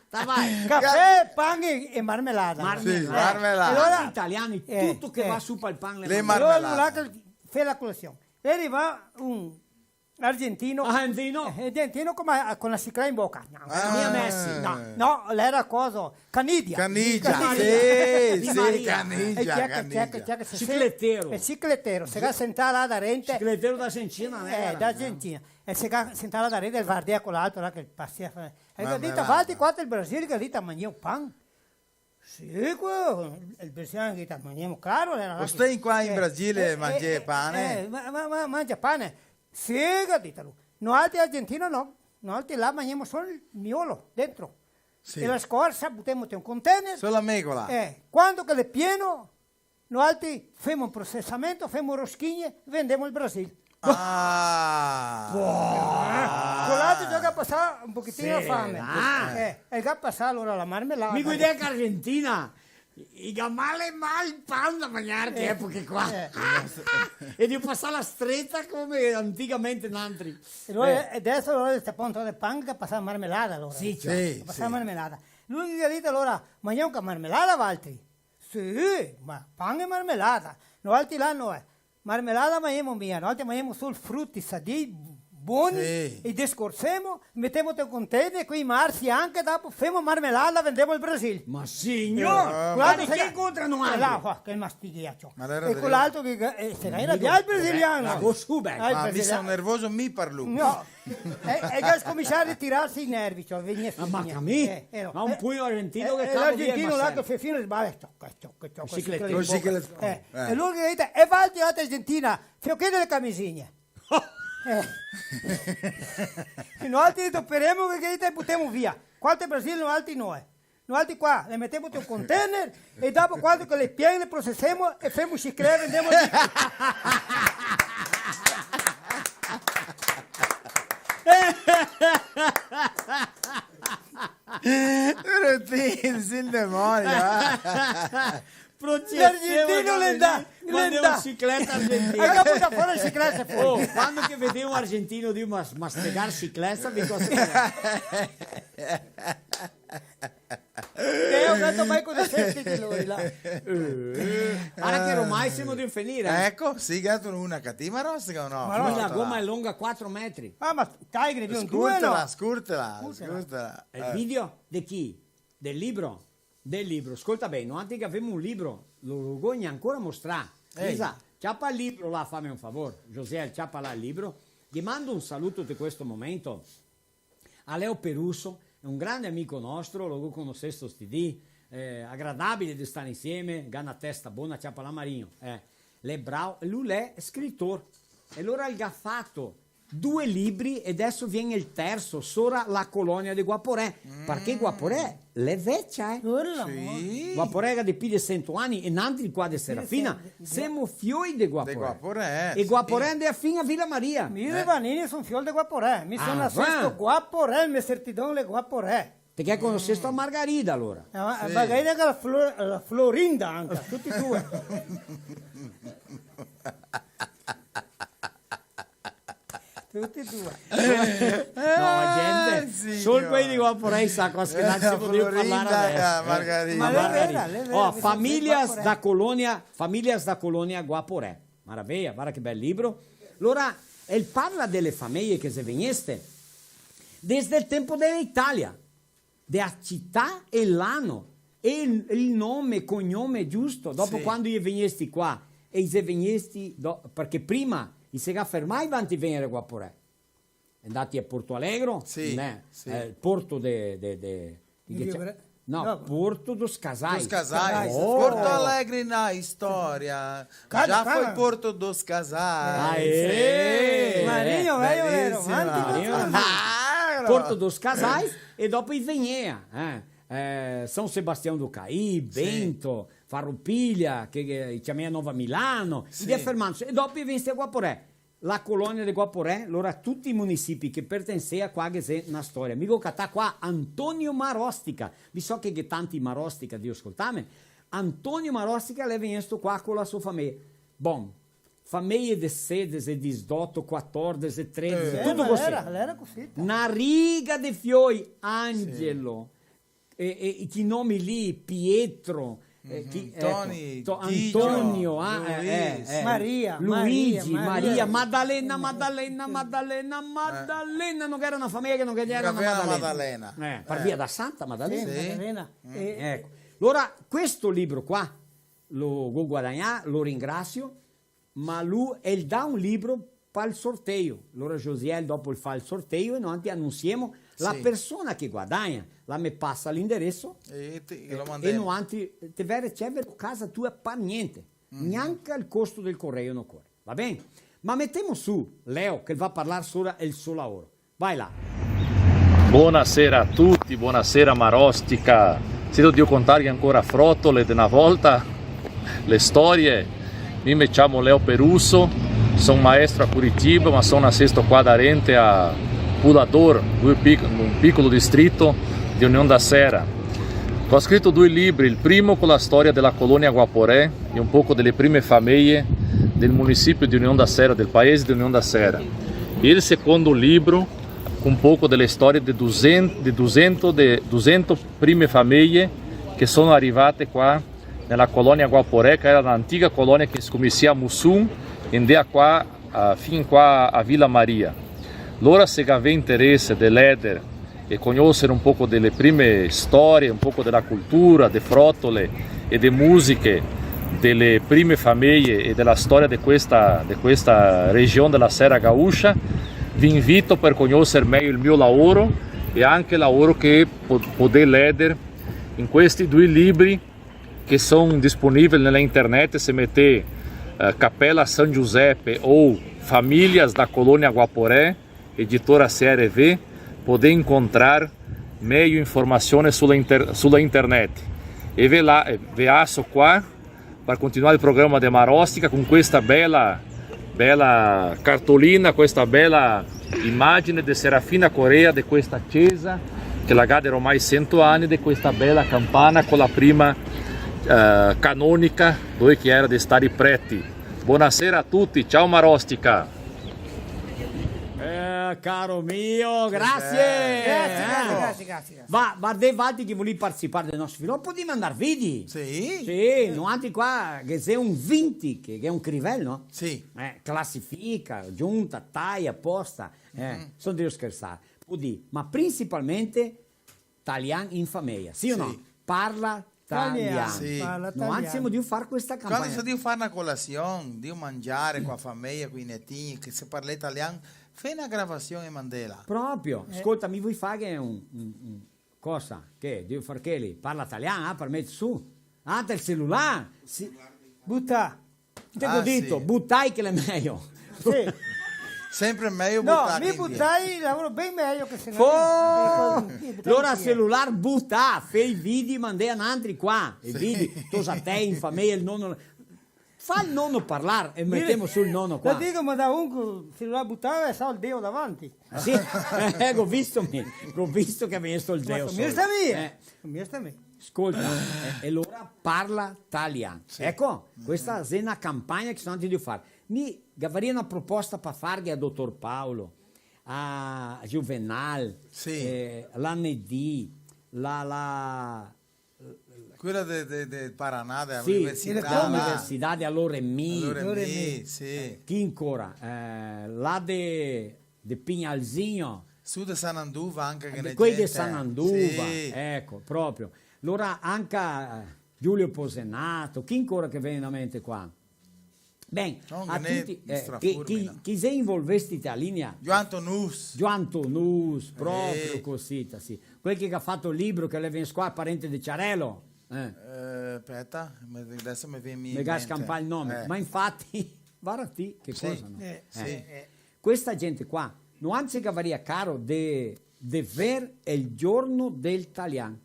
Sta vai. Cafè, pan e, e marmelada. Marmelada. Sì, marmelada. E alora, italiani, eh, tuto che va su pal pan, le marmelade. Alora, là che fea la colasion. E riva un argentino. Ah, argentino? Eh, argentino come, con la sicla in boca. Ah. Mia Messi. No, no, l'era coso, canidia. Canidia, sì, sì, canidia, canidia. Cicletero. El cicletero, se ga sentà là darente. Cicletero da Argentina, eh, da Argentina. E se ga sentà là darente, el vardea co l'altro là che pasea. E el ga dito: "Valtri qua del Brasil", el ga dito, "magnè un pan?" Sì, qua, el brasilian che dise: "Magnemo caro, l'era là." Vostè qua in Brasile mangia pane? Eh, ma, ma, ma mangia pane? Sì, che ga dito lu. Noaltri argentino no, noaltri là magnemo solo el miolo dentro. Sì. E la scorsa butemo te un container. Solo la megola. Eh, quando che l'è pieno, noaltri femo un procesamento, femo roschigne, vendemo al Brasil. Ah. Boh. Quel altro già che ga pasà un pochetin de fame. Sì, ah. Eh, e che ga pasà alora la marmelada. Mi go idea che Argentina i ga mal, mal pan da magnar, che epoche qua. Eh. E drio pasar la streta come anticamente nantri. E alora, eh, e deso alora sta ponta de pan che ga pasà marmelada alora. Sì, sì, sì. Ga pasà marmelada. Lu el ga dito: "Alora, magnemo anca marmelada, valtri?" "Sì, ma pan e marmelada." "Noaltri là no, eh. Marmelada magnemo mia, noaltri magnemo sol fruti, sadei, boni, sì, e descorsemo, metemo te contener, coi marsi anca, dopo femo marmelada, vendemo al Brasil." Ma signor! Eh, ma de che incontra noaltri? Là, qua, che mastighea, ciò. Ma l'era... E quel altro che, eh, se l'era via el brasiliano. La go su, ben. Ah, el brasiliano. Ma mi son nervoso mi par lu. No. E, e ga scominsià a ritirarse i nervi, ciò, vegnea su, vegnea. Ma, ma mi? Eh, eh, no. Ma un pugno argentino che cavo via el masello. L'argentino là che fa fino, sbaglia, ciò, ciò, ciò, ciò, ciò, ciò, ciò. Eh, eh. E lu che dise: "E valtri, l'altra Argentina, fiochete le camisegne." Eh. E noaltri doperemo che, che te butemo via. Quante Brasil, noaltri no, eh. Noaltri qua le metemo te un container e dopo, quando che le pien, le procesemo e femo xiclè, vendemo el... Brutin, sì, el demonio, eh. L'argentino l'è ndà, l'è ndà. Quando un cicleta argentino. E dopo da fora el cicleta, se fa. Oh, quando che vedemo un argentino, dimo, mas-, mastegar cicleta, digo, sì. Che no go mai conosciuto de lori là. Eh, ara che ormai semo drio finir, eh. Eco, sì, che altro, una cativa rostica o no? Ma no, la goma xe longa quatro metri. Ah, ma dai, che ne vien due, no? Scurtela, scurtela, scurtela. El video de chi? Del libro? Del libro. Scolta ben, noantri che gavemo un libro, lo, lo go gnancora mostrà. Ehi. Lisa, ciapa el libro là, fame un favor. Josiel, ciapa là el libro. Ghe mando un saluto de questo momento a Leo Peruso, xe un grande amico nostro, lo go conosesto sti dì, eh, agradabile de star insieme, ga na testa bona, ciapa là Marino, eh, l'è bravo, lu l'è scritor, e alora el ga fato due libri e deso vien el terso, sora la colonia de Guaporé, parché Guaporé l'è vecia, eh. Sì. Guaporé ga de pì de sento ani, e nantri qua de Serafina, semo fioi de Guaporé. De Guaporé, sì. E Guaporé ndea fin a Vila Maria. Mi e Vanini son fiol de Guaporé, mi son nasesto Guaporé, el me certidão l'è Guaporé. Te ghe conosesto a Margarida, alora? Eh, ma, sì. Margarida che la Flo-, la Florinda anca, tuti e due. Tuti e due. No, gente, signor, sol quei de Guaporé sa cosa che... Eh, Florinda, eh, Margarida. Ma l'è vera, l'è vera. Oh, Famílias da Colônia, Famílias da Colônia Guaporé. Maraveia, varda che bel libro. Alora, el parla dele fameie che xe vegneste desde el tempo de l'Italia, de a cità e l'ano, e el, el nome, cognome giusto. Dopo, sì, quando i xe vegnesti qua, e i xe vegnesti do-, parché prima i se ga fermai vanti vegner a Guaporé. Ndati a Porto Alegre, sì, né? Sì. Eh, el porto de, de, de, de che... Rio Gra-, no, no, Porto dos Casais. Dos Casais. Oh. Porto Alegre na história. Calma, calma. Já foi Porto dos Casais. Aê! Sì. Marinho, velho, velho, belisima. Marinho. Claro. Porto dos Casais, e dopo i vegnea, eh, eh, São Sebastião do Caí, sì, Bento, Farroupilha, che, che i ciamea Nova Milano, sì, i ndea fermandosi, e dopo i vegnea a Guaporé. La colonia de Guaporé, alora tuti i munisipi che pertensea qua ghe xe na storia. Mi go catà qua Antonio Marostica, mi so che ghe tanti Marostica, Dio scoltame. Antonio Marostica l'è vegnesto qua co la so fameia. Bon, fameie de sedese, disdoto, quatordese, tredese, eh, tuto cusì. L'era, l'era cusì, ta. Na riga de fioi, Angelo, e, e, e chi nomi lì, Pietro, eh, chi, eco, Toni, to-, Gigio, Antonio, ah, eh, eh, Luis, eh, Maria, Luigi, Maria, Maria, Maria. Madalena, Madalena, Madalena, eh, Madalena, no ghe gera na fameia che no ghe gera na Madalena. Madalena. Eh, par via da Santa Madalena. Sì, sì. Madalena. Mm. Eh, eco. Alora, questo libro qua, lo go guadagnà, lo ringrasio, ma lu el dà un libro pal sorteio. Alora Josiel dopo el fa el sorteio e noantri anunsiemo la persona che guadagna, la me pasa l'indereso e te, e lo mandemo. E noantri te vè ricevere casa tua par gnente, gnanca el costo del correio no core. Va ben? Ma metemo su Leo che el va parlar sora el so laoro. Vai là. Bonasera a tuti, bonasera Marostica. Sito drio contarghe ancora frotole de na volta, le storie. Mi me ciamo Leo Peruso, son maestro a Curitiba, ma son nasesto qua darente a Pulador, due pic-, un picolo distrito de União da Serra. Go scrito due libri, el primo co la storia de la colonia Guaporé, e un poco de le prime fameie del munisipio de União da Serra, del paese de União da Serra. E el secondo libro un poco dele storie de dusento, de dusento, de dusento prime fameje che sono rivate qua nela colonia Guaporé, che era l'antica colonia che scominsia a Muçum e ndea qua, a, fin qua a Vila Maria. Lora se gavè interese de leder e cognoser un poco dele prime storie, un poco dela cultura, de frotole e de musiche dele prime fameje e dela storia de questa, de questa region dela Serra Gaúcha, ve invito par cognoser mejo el mio laoro e anca el laoro che po-, podè leder in questi due libri che son disponibili nela internet, se metè, eh, Capela San Giuseppe o Famílias da Colônia Guaporé, editora C R V, podè incontrar mejo informasion sula inter-, sula internet. E ve la-, eh, ve laso qua par continuar el programa de Marostica con questa bela, bela cartolina, questa bela imagine de Serafina Corrêa, de questa cesa che la ga de ormai sento ani, de questa bela campana co la prima, eh, canonica, dove che era de star i preti. Bonasera a tuti, ciao Marostica! Eh, caro mio, grasie! Grasie, grasie, grasie, grasie. Va, vardè, valtri che volì participar del nostro filò, podì mandar vidi. Sì. Sì, noantri qua, che xe un vinti, che, che xe un crivel, no? Sì. Eh, clasifica, giunta, taia, posta. Eh, son drio schersar. Podì, ma principalmente talian in fameja, sì o no? Sì. Parla talian. Talian, sì. Parla talian. Noantri semo drio far questa campagna. Quando se drio far na colasion, drio mangiar co la fameja, coi netin, che se parla talian, fè na gravasion e mandela. Proprio. Eh. Scolta, mi voi far un, un, un cosa? Che? Drio far che lì? Parla talian, ah, par meter su. Ah, tel celular? Sì. Buta. Te go dito, sì. Butai che l'è mejo. Sì. Sempre mejo butar. No, mi butai, lavoro ben mejo che se no. Fo! Lora celular buta, fè i vidi, mandè a nantri qua. I vidi, tosatei, in fameja, el nono. Fa el nono parlar e metemo su el nono qua. Te digo, ma da un celular butà e sa el deo davanti. Ah, sì? Eh, go visto mi, go visto che vien sto el deo. Ma mi sta mi, eh. Mi sta mi. Scolta, e, e lora parla talian. Sì. Eco, questa xe na campagna che son drio far. Mi gavaria na proposta pa farghe a dotor Paolo, a Juvenal, sì, eh, la Nedi, la, la... Quela de, de, de Paraná, de... Sì, l'università, là. L'università de Loremi. Loremi, sì. Eh, chi ancora? Eh, la de, de Pinhalzinho. Su de Sananduva anca che... Ah, de quei de Sananduva, sì. Eco, proprio. Lora anca, eh, Giulio Posenato, chi ancora che vien in mente qua? Ben, a tuti, eh, chi, chi, chi xe involvesti te la linea? Gioan Tonus. Gioan Tonus, proprio cosita, sì. Quel che ga fato el libro che l'è vegnesto qua, parente de Ciarello. Eh. Eh, speta, me, deso me vien in mente. Me ga scampà el nome. Eh. Ma infati, varda ti che cosa, no? Eh, sì. Eh. Questa gente qua, noantri gavaria caro de, de ver el giorno del talian.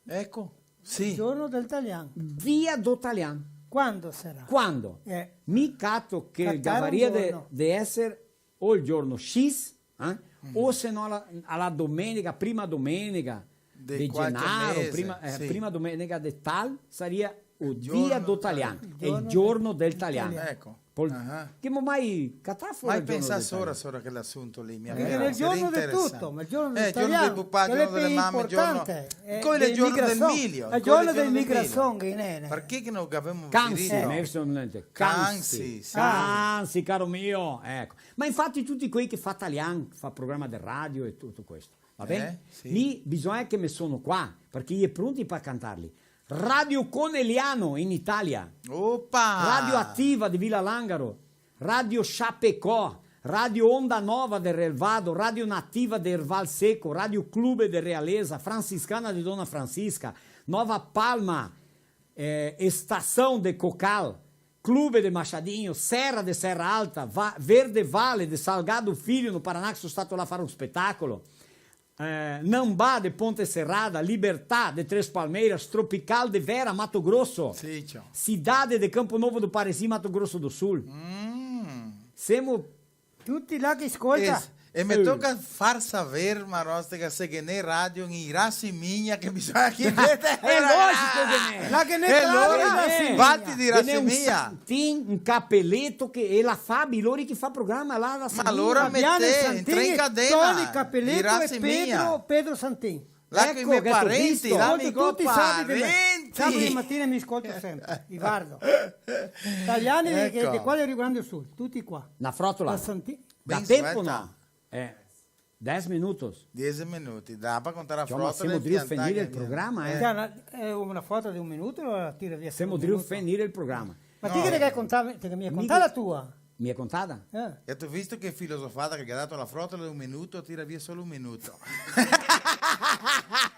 Eco, sì. El giorno del talian. Dia do talian. Quando sarà? Quando? Eh. Mi cato che gavaria de, de eser o el giorno X, eh? O se no a la, a la domenica, prima domenica de genaro, prima, eh, prima domenica de tal, saria o dia do talian, el giorno del talian. Eco. Pol-, che mo mai catà fora el giorno del talian? Mai pensà sora, sora quel asunto lì, mi... Parché l'è el giorno de tuto, ma el giorno del talian, giorno del pupà, giorno dele mame, giorno... Eh, el giorno del milio, el giorno del migrasion, che ne è? Parché che no gavemo... Cansi, me son mente. Cansi, sì. Cansi, caro mio, eco. Ma infati tuti quei che fa talian, fa programa de radio e tuto questo, va ben? Eh, sì. Mi bisogna che me sono qua, parché i è pronti par cantarli. Radio Conegliano in Italia. Opa! Radio Ativa de Vila Lângaro, Radio Chapecó, Radio Onda Nova de Relvado, Radio Nativa de Erval Seco, Radio Clube de Realeza, Franciscana de Dona Francisca, Nova Palma, eh, Estação de Cocal, Clube de Machadinho, Serra de Serra Alta, Va-, Verde Vale de Salgado Filho, no Paraná, che so stato là a far un spetacolo. Eh, Nambá de Ponte Serrada, Libertà de Três Palmeiras, Tropical de Vera, Mato Grosso. Sì, ciò. Cidade de Campo Novo do Parecis, Mato Grosso do Sul. Mm. Semo tuti là che scolta. Es-, E me toca far saver, Marostega, se ghe n'è radio in Iraceminha, che bisogna che mete... Xe logico che ghe n'è. Là ghe n'è, xe claro, logico. Iraceminha. Valti de Iraceminha. Ghe n'è un Santin, un Capeleto che, e la Fabi, lori che fa programa là, la... Ma alora Fabiana mete, Santin entra in e cadena. Toni Capeleto e Iraceminha. Pedro, Pedro Santin. Là coi me parenti, là mi go parenti. Eco, gheto visto? Tuti sabati de me-, sabati de matina mi scolto sempre, i vardo. Taliani de, de qua del Rio Grande do Sul, tuti qua. Na frotola. La Santi-... Da tempo no. Eh, dez minutos. Dez minuti, dà par contar la frotola e piantar che... Semo drio finir el programa, eh. Cioè, na, xe na frotola de un minuto, alora tira via solo un minuto. Semo drio finir el programa. Ma ti che te ghe contà, te ghe mia contà la tua? Mi ghe contà? Eh. Gheto visto che filosofada che el ga dato la frotola de un minuto, tira via solo un minuto.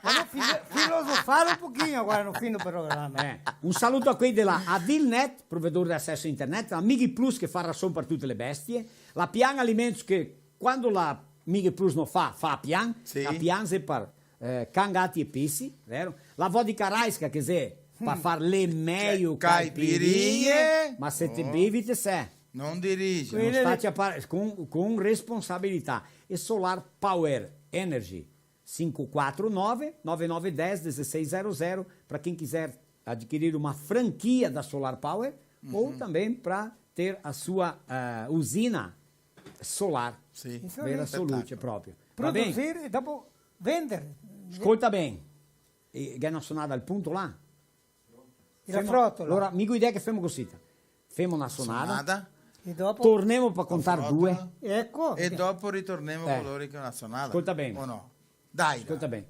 Ma no, filo-, filosofar un pochino, varda, no fino programa. Eh, un saluto a quei de la Avilnet, provedor de aceso a internet, la Migplus che fa rason par tute le bestie, la Pian Alimentos che quando la Migplus no fa, fa a Pian, sì, la Pian xe par eh, can, gati e pesi, vero? La vodka Raiska che xe par far le mejo caipirinhe, caipirinhe, ma se te bevi te sè. Non dirigi. No sta ciapar, con, con responsabilità. E Solar Power Energy, cinco quatro nove, nove nove dez, dezesseis zero zero, pra quem quiser adquirir uma franquia da Solar Power, ou também pra ter a sua, eh, usina solar, sì, vera e solute proprio. Va ben? Produzir e dopo vender. Scolta ben. E ghe xe na sonada al punto là? E la frotola. Alora, mi go idea che femo cusì. Femo na sonada. Sonada. E dopo? Tornemo par contar due. Eco. E dopo ritornemo co lori che xe na sonada. Scolta ben. O no? Dai, scolta ben.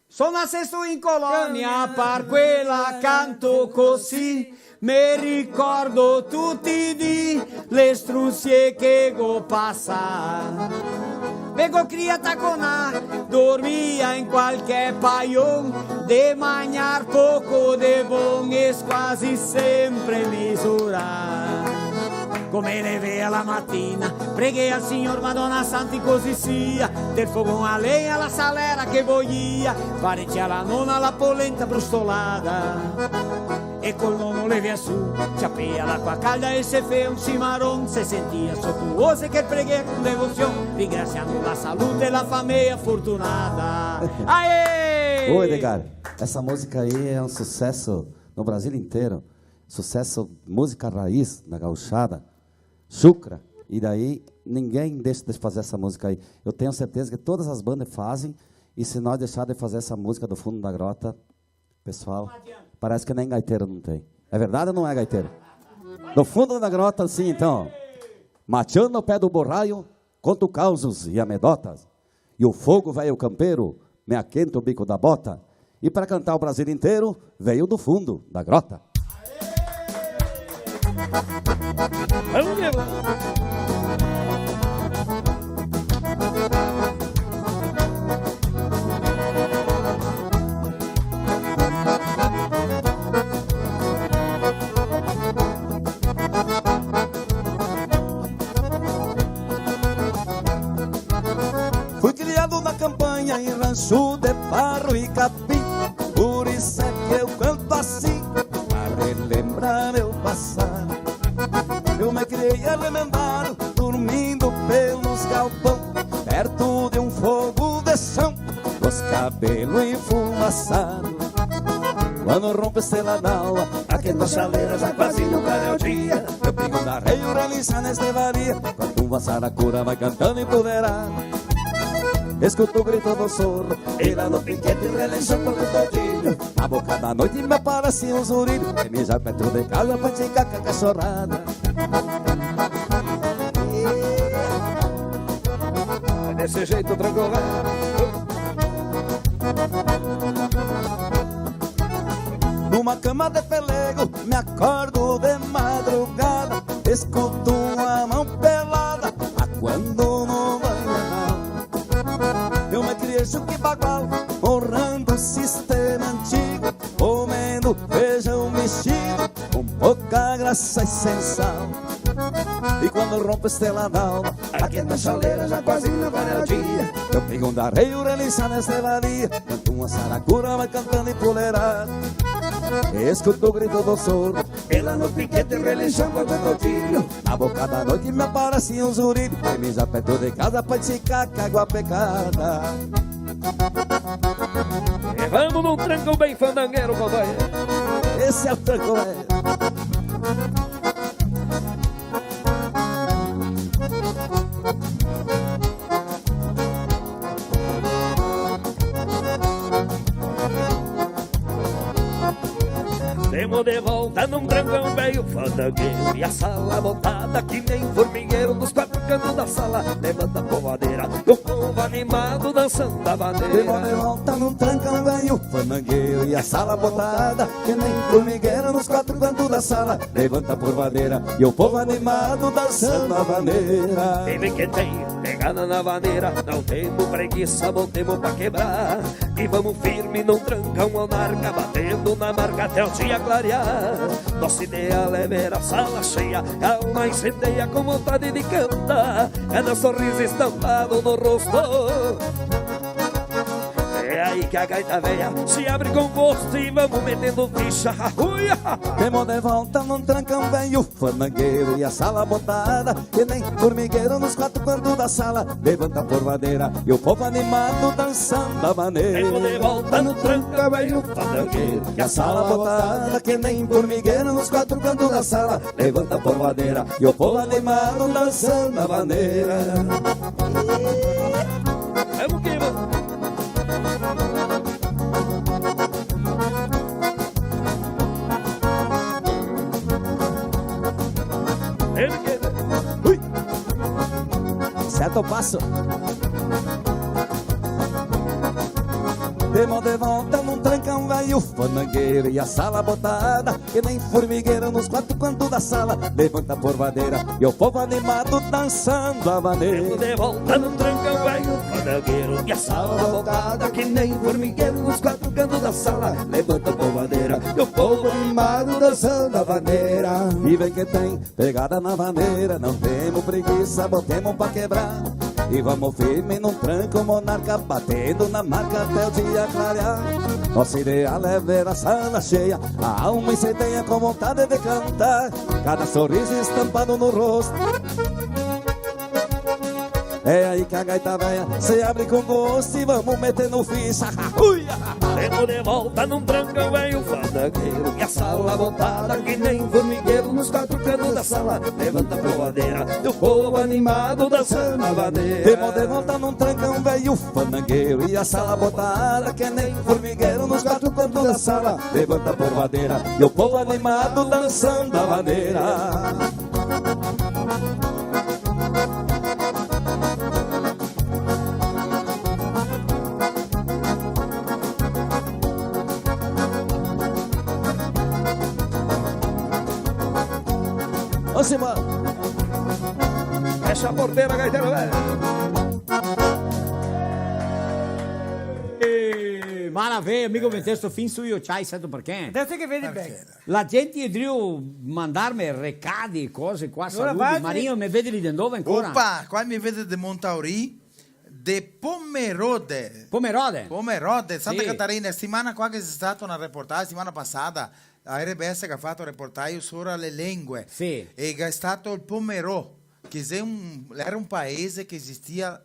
Son nasesto in colonia, par quela canto così, me ricordo tuti i dì, le strusie che go pasà. Me go crià taconà, dormia in qualche paion, de magnar poco de bon e squasi sempre misurà. Come levea la matina, preghea al Signor, Madona Santi, così sia, del fogon a legna la salera che boia, parecia la nona la polenta brustolada. E col nono levea su, ciapea l'acqua calda e se fea un cimaron, se sentia sotuose che preghea con devosion, ringrasiando la salute e la fameia fortunada. Aê! Ô, Edgar, essa música aí é um sucesso no Brasil inteiro. Sucesso, música raiz da gauchada, chucra. E daí ninguém deixa de fazer essa música aí. Eu tenho certeza que todas as bandas fazem, e se nós deixar de fazer essa música do fundo da grota, pessoal, parece que nem gaiteiro não tem. É verdade ou não é, gaiteiro? Do fundo da grota, sim, então. Machando o pé do borraio, conto causos e anedotas. E o fogo velho campeiro me aquenta o bico da bota. E pra cantar o Brasil inteiro, veio do fundo da grota. Fui criado na campanha, em rancho de barro e capim, por isso é que eu canto assim, pra relembrar meu passado. Eu me criei arremendado, dormindo pelos galpão, perto de um fogo de chão, com os cabelo enfumaçado. Quando rompe estrela d'alva, aqui na chaleira já quase não cai o dia. Eu pego da rei, o relincha nesta varia, quando uma saracura vai cantando empoderada. Escuto o grito do sorro, e lá no piquete relincha o coco todinho. Na boca da noite me aparece um zurido, e me já perto de casa pra te cacar cachorrada. É desse jeito, tranquilo, né? Numa cama de pelego, me acordo de madrugada, escuto uma mão pelada, a quando não vai errar. Eu me criei chuque bagual, honrando o sistema antigo, comendo feijão mexido, com pouca graça e sem sal. E quando rompe estrela d'alva, aqui na chaleira já quase não vale o dia. Eu pego um darreio, relincha nesta valia, quando uma saracura vai cantando empoderada. Escuto o grito do sorro, Ela no piquete relixando de todinho. Na boca da noite me aparece um zurido. E me já perto de casa pra esticar com água pecada. E vamos num trancão bem fandangueiro, companheiro. Esse é o trancão, é. Temo de volta num trancão velho fandangueiro e a sala botada que nem formigueiro nos quatro cantos da sala. Levanta a povadeira, o povo animado dançando a bandeira. Temo de volta num trancão velho fandangueiro e a sala botada que nem formigueiro nos quatro cantos da sala. Levanta a povadeira e o povo animado dançando a bandeira. Ele que tem pegada na bandeira, não temos preguiça, botemos pra quebrar. E vamos firme num trancão monarca, batendo na marca até o dia clarear. Nosso ideal é ver a sala cheia, a alma incendeia com vontade de cantar. É no sorriso estampado no rosto. É aí que a gaita velha se abre com gosto e vamos metendo ficha, uia! Temo de volta num trancão velho fandangueiro e a sala botada que nem formigueiro nos quatro cantos da sala. Levanta a porvadeira e o povo animado dançando a maneira. Temo de volta num trancão velho fandangueiro e a sala botada que nem formigueiro nos quatro cantos da sala. Levanta a porvadeira e o povo animado dançando a maneira. Vamos que vamos. Ele que... Ui! Certo passo. Temo de volta num trancão velho fandangueiro e a sala botada que nem formigueiro nos quatro cantos da sala. Levanta a porvadeira e o povo animado dançando a maneira. Temo de volta num trancão velho fandangueiro e a sala botada que nem formigueiro nos quatro cantos da sala. Levanta a porvadeira e o povo animado dançando a maneira. E vem que tem pegada na maneira, não temos preguiça, botemos pra quebrar. E vamos firme num trancão monarca, batendo na marca até o dia clarear. Nosso ideal é ver a sala cheia, a alma incendeia com vontade de cantar. Cada sorriso estampado no rosto. É aí que a gaita velha se abre com gosto e vamos metendo ficha. Uia! Temo de volta num trancão velho fandangueiro e a sala botada que nem formigueiro nos quatro cantos da sala. Levanta a porvadeira e o povo animado dançando a bandeira. Temo de volta num trancão velho fandangueiro e a sala botada que nem formigueiro nos quatro cantos da sala. Levanta a porvadeira e o povo animado dançando a bandeira. Ô, Simão. Fecha a porteira, gaiteiro velho. Eh, maravilha, amigo, me testo fin su io, ciai, seto parché? Adesso che vedi bene. La gente xe drio mandarme recadi, cose qua, saluti. Marino, me vedi lì de dove ancora? Opa, qua me vedi de Montauri, de Pomerode. Pomerode? Pomerode, Santa Catarina. Setimana qua che xe stata una reportage, setimana pasada, a R B S che ga fato reportage sora le lengue. Sì. E che xe stato el Pomerò, che xe un, l'era un paese che esistia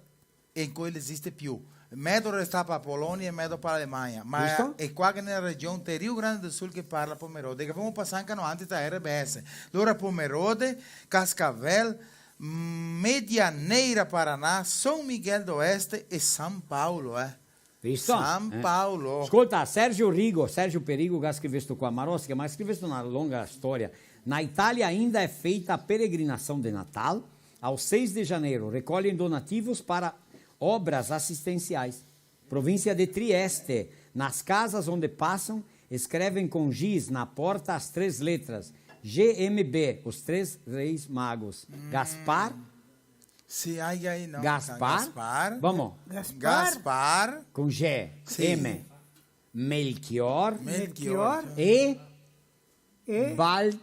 e ancora esiste più. Medo restà pa Polonia e medo pa Alemania, ma xe qua che nela region del Rio Grande do Sul che parla Pomerode, che gavemo pasà anca noantri ta R B S. Lora Pomerode, Cascavel, mm, Medianeira, Paraná, São Miguel do Oeste e São Paulo, eh. Visto? São Paulo. Scolta, Sergio Rigo, Sergio Perigo, che ga scrivesto qua, Marosca, ma ga scrivesto na longa storia. Na Itália ainda é feita a peregrinação de Natal, ao seis de janeiro, recolhem donativos para obras assistenciais. Província de Trieste, nas casas onde passam, escrevem com giz na porta as três letras G M B, os três reis magos. Gaspar. Sì, ai, ai, no. Gaspar. Gaspar. Vamos. Gaspar. Gaspar. Com G. Sì. M. Melchior. Melchior. E E? Baltazar.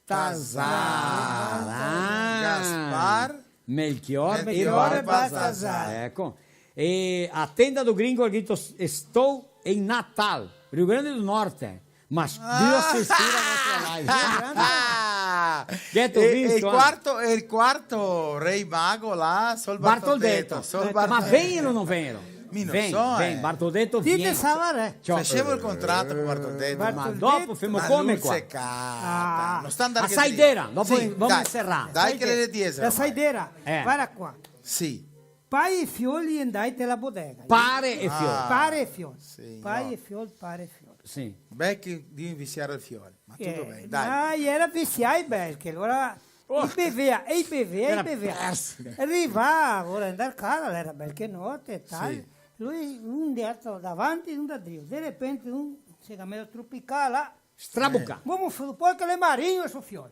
Baltazar. Ah. Gaspar. Melchior e Baltazar. Melchior e Baltazar. Eco. E a tenda do gringo, el ga dito, estou em Natal, Rio Grande do Norte. Ma s-, Dio se stira la nostra live. Ah! Gheto visto, eh? E el quarto, e el quarto rei mago là, sol Bartoldeto, Bartoldeto. Sol Bartoldeto. Ma vegno o no vegno? Mi no so, eh. Vegno, Bartoldeto vien. Ti te sa, eh. Ciò, femo el contrato con Bartoldeto. Ma Bartoldeto. Dopo femo come qua? Ma no se cata. Ah. No sta andar che drio. A saidera, dopo sì, vamo a serrar. Dai, che le diese ormai. La saidera, eh, varda qua. Sì. Pai e fiol i è ndai te la bodega. Pare e fiol. Ah, pare e fiol. Signor. Pai e fiol, pare e fiol. Sì. Beh, che drio invisiar el fiol. Ma tuto ben, dai. Ma i era visiai, bel, che alora i bevea, e i bevea, e i bevea. Era perso. Rivà, alora, ndar casa, l'era bel che note e tal. Sì. Lui, un de davanti, un da drio. De repente, un se ga meso a trupicà là. Strabucà. Eh. Vamo far, po' che l'è marigno so fiol.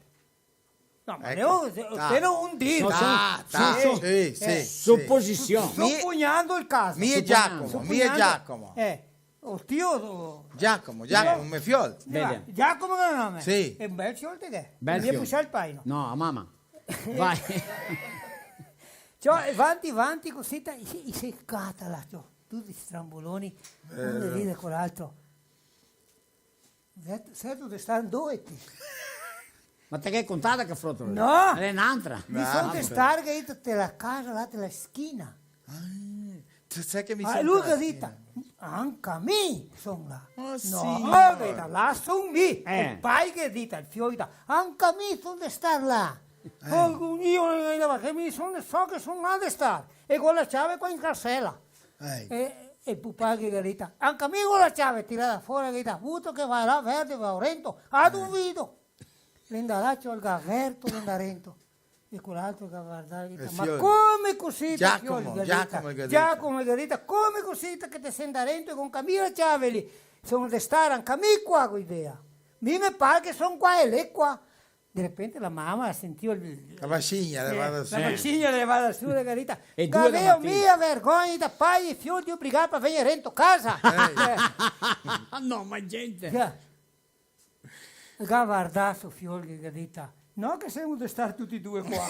No, ma eco, eh, però un dir. No, son, son, son suposision. Supugnando el caso. Mi e Giacomo, mi e Giacomo. Eh, o tio, o Giacomo, Giacomo, me fiol. Vedi. Giacomo che nome? Sì. Xe un bel fiol te ghe. Bel fiol. Mia pusa el paino. No, a mama. Vai. Ciò, e vanti, vanti, cusì, i se, i se cata là, ciò, tuti stramboloni, uno ride co l'altro. Certo, certo, te sta in due, ti. Ma te ghe contà che frotola? No. L'è n'antra. Mi son de star, che te la casa là, te la schina. Ah, te sa che mi son... Ah, lu che ga dito, anca mi son là. Ah, sì. No, che là son mi. Eh. El pai che ga dito, el fiol, anca mi son de star là. Eh. Oh, mi, che mi son, so che son là de star. E co la ciave qua in carsela. Eh. E, e el pupà che ga dito, anca mi go la ciave, tirada fora, che ga dito, vuto che va là, verde, va rento, a duvido. L'è ndà là, ciò, el ga verto, l'è ndà rento. E quel altro che ga vardà, el ga dito, ma come cusì, Giacomo, Giacomo, el ga dito, come cusì che te son ndà rento e go anca mi la ciave lì? Son de star anca mi qua, go idea. Mi me par che son qua e l'è qua. De repente la mama la sentìo el... La vasigna, eh, la vasigna levada su, la ga dito, e due da matina. Gaveo mia vergogna da pai e fiol de obrigar par vegner rento casa? Eh. No, ma gente. Ga vardà so fiol che ga dito, no che semo de star tuti e due qua.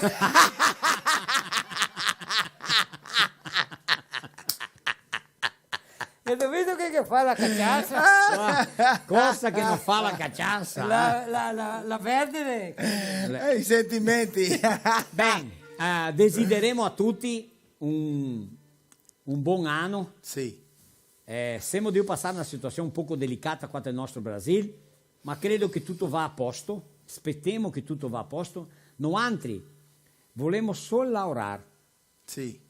Gheto visto che, che fa la caciasa? Cosa che no fa la caciasa, eh? La, la, la, la verde de... Eh, i sentimenti. Ben, eh, desideremo a tuti un, un bon ano. Sì. Eh, semo drio pasar na situasion un poco delicata qua nel nostro Brasil, ma credo che tuto va a posto. Spetemo che tuto va a posto. Noantri volemo sol laorar. Sì.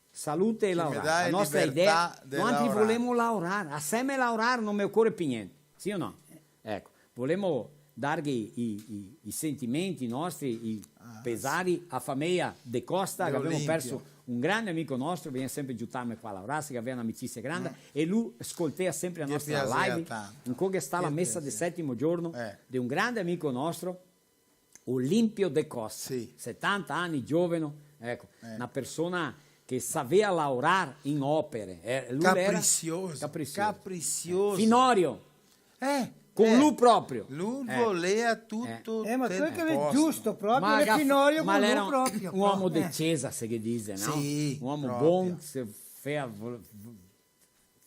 Salute e laorar. La nostra idea, noantri volemo laorar. Aseme laorar no me ocore pi gnente. Sì o no? Eco, volemo darghe i, i, i sentimenti nostri, i pesari a fameia De Costa, che gavemo perso un grande amico nostro, vien sempre giutarme qua a laorar, che gavea un'amicisia granda, e lu scoltea sempre la nostra live. Incoi che sta la mesa de setimo giorno de un grande amico nostro, Olimpio De Costa, sì, setanta ani, gioveno, eco, eh, na persona che savea laorar in opere, eh, lu l'era caprisioso, caprisioso. Caprisioso. Finorio. Eh, con lu proprio. Lu volea tuto. Eh, ma quel che l'è giusto proprio, l'è finorio con lu proprio. Ma l'era un omo de cesa, se che dise, no? Sì, un omo bon, se fea vol-,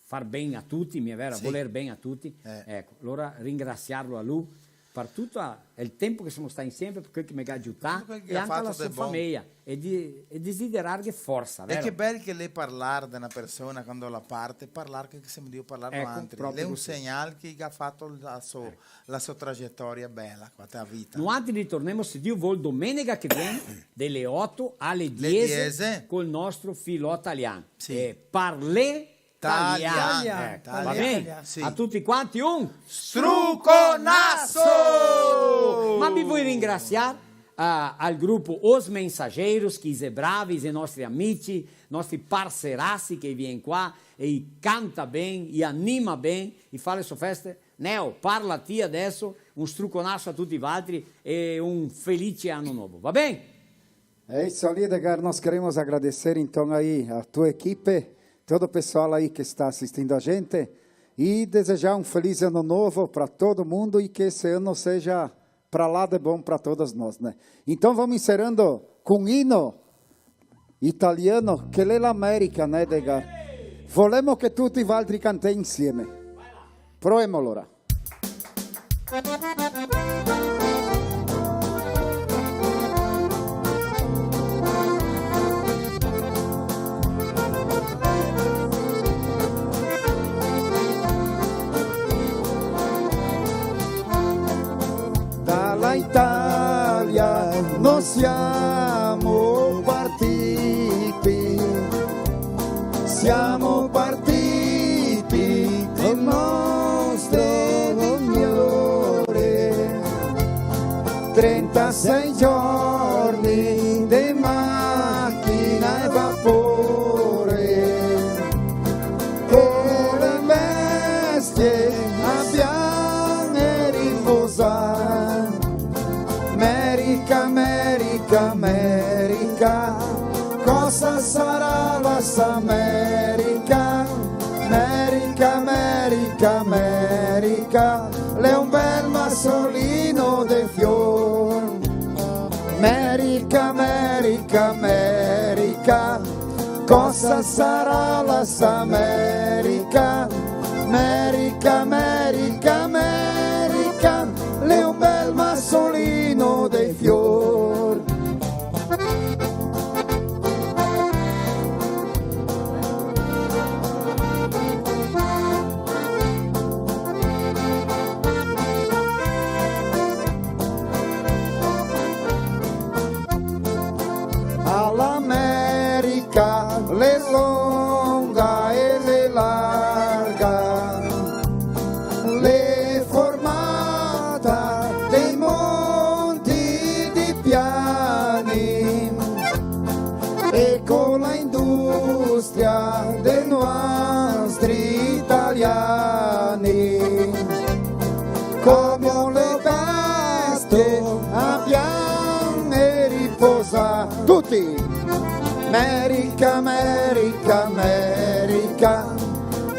far ben a tuti, mia vera? Sì. Voler ben a tuti. Eh. Eco, alora ringrasiarlo a lu par tuto el tempo che semo stà insieme, par quel che me ga giutà, e anca a la so fameia, e de-, e desiderarghe forsa, vero? E che bel che l'è parlar de na persona quando la parte, parlar che semo drio parlar noantri. Eco, proprio cusì. L'è un segnal che ga fato la so, la so trajetoria bela, qua te la vita. Noantri ritornemo, se Dio vol, domenega che vien, de le oto a le diese, col nostro Filò Talian. Sì. E parlé talian. Talian. Eco, va ben? Talian, sì. A tuti quanti un struconaso! Ma mi voi ringrasiar, ah, al grupo Os Mensageiros, che i xe bravi, i xe nostri amici, nostri parserasi che i vien qua e i canta ben, i anima ben, i fa le so feste. Neo, parla ti adeso, un struconaso a tuti valtri e un felice ano novo, va ben? É isso ali, Edgar. Nós queremos agradecer, então, aí a tua equipe, todo o pessoal aí que está assistindo a gente, e desejar um feliz ano novo pra todo mundo e que esse ano seja pra lá de bom pra todos nós, né? Então, vamos encerrando com um hino italiano, che l'è l'America, né, Edgar? Volemo che tuti valtri cantè insieme. Proemo, alora. Dalla Italia noi siamo partiti, siamo partiti col nostro Signore. Trentasei giorni de machina e vapore, co le bestie abbiam riposà. Merica, Merica, Merica, cosa sarà la sa Merica? Merica, Merica, Merica, l'è un bel masolino de fior. Merica, Merica, Merica, cosa sarà la sa Merica? Merica, Merica, Merica, l'è un bel masolino de fior. A l'America l'è longa e l'è larga, l'è formada dei monti, dei piani, e co la industria de nuestri italiani, come le bestie abbiamo riposà. Tutti! Merica, Merica, Merica,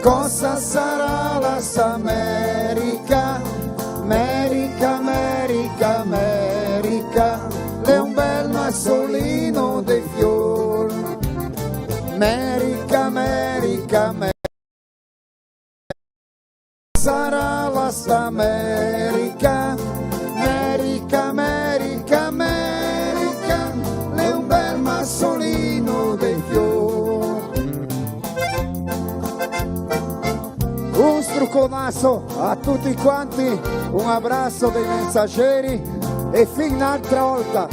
cosa sarà la sa Merica? Merica, Merica, Merica, l'è un bel masolino de fior. Merica, Merica, Merica, sarà la sa Merica? Merica, Merica, Merica, l'è un bel masolino de fior. Un struconaso a tuti quanti, un abraso dei Mensageri e fin n'altra volta.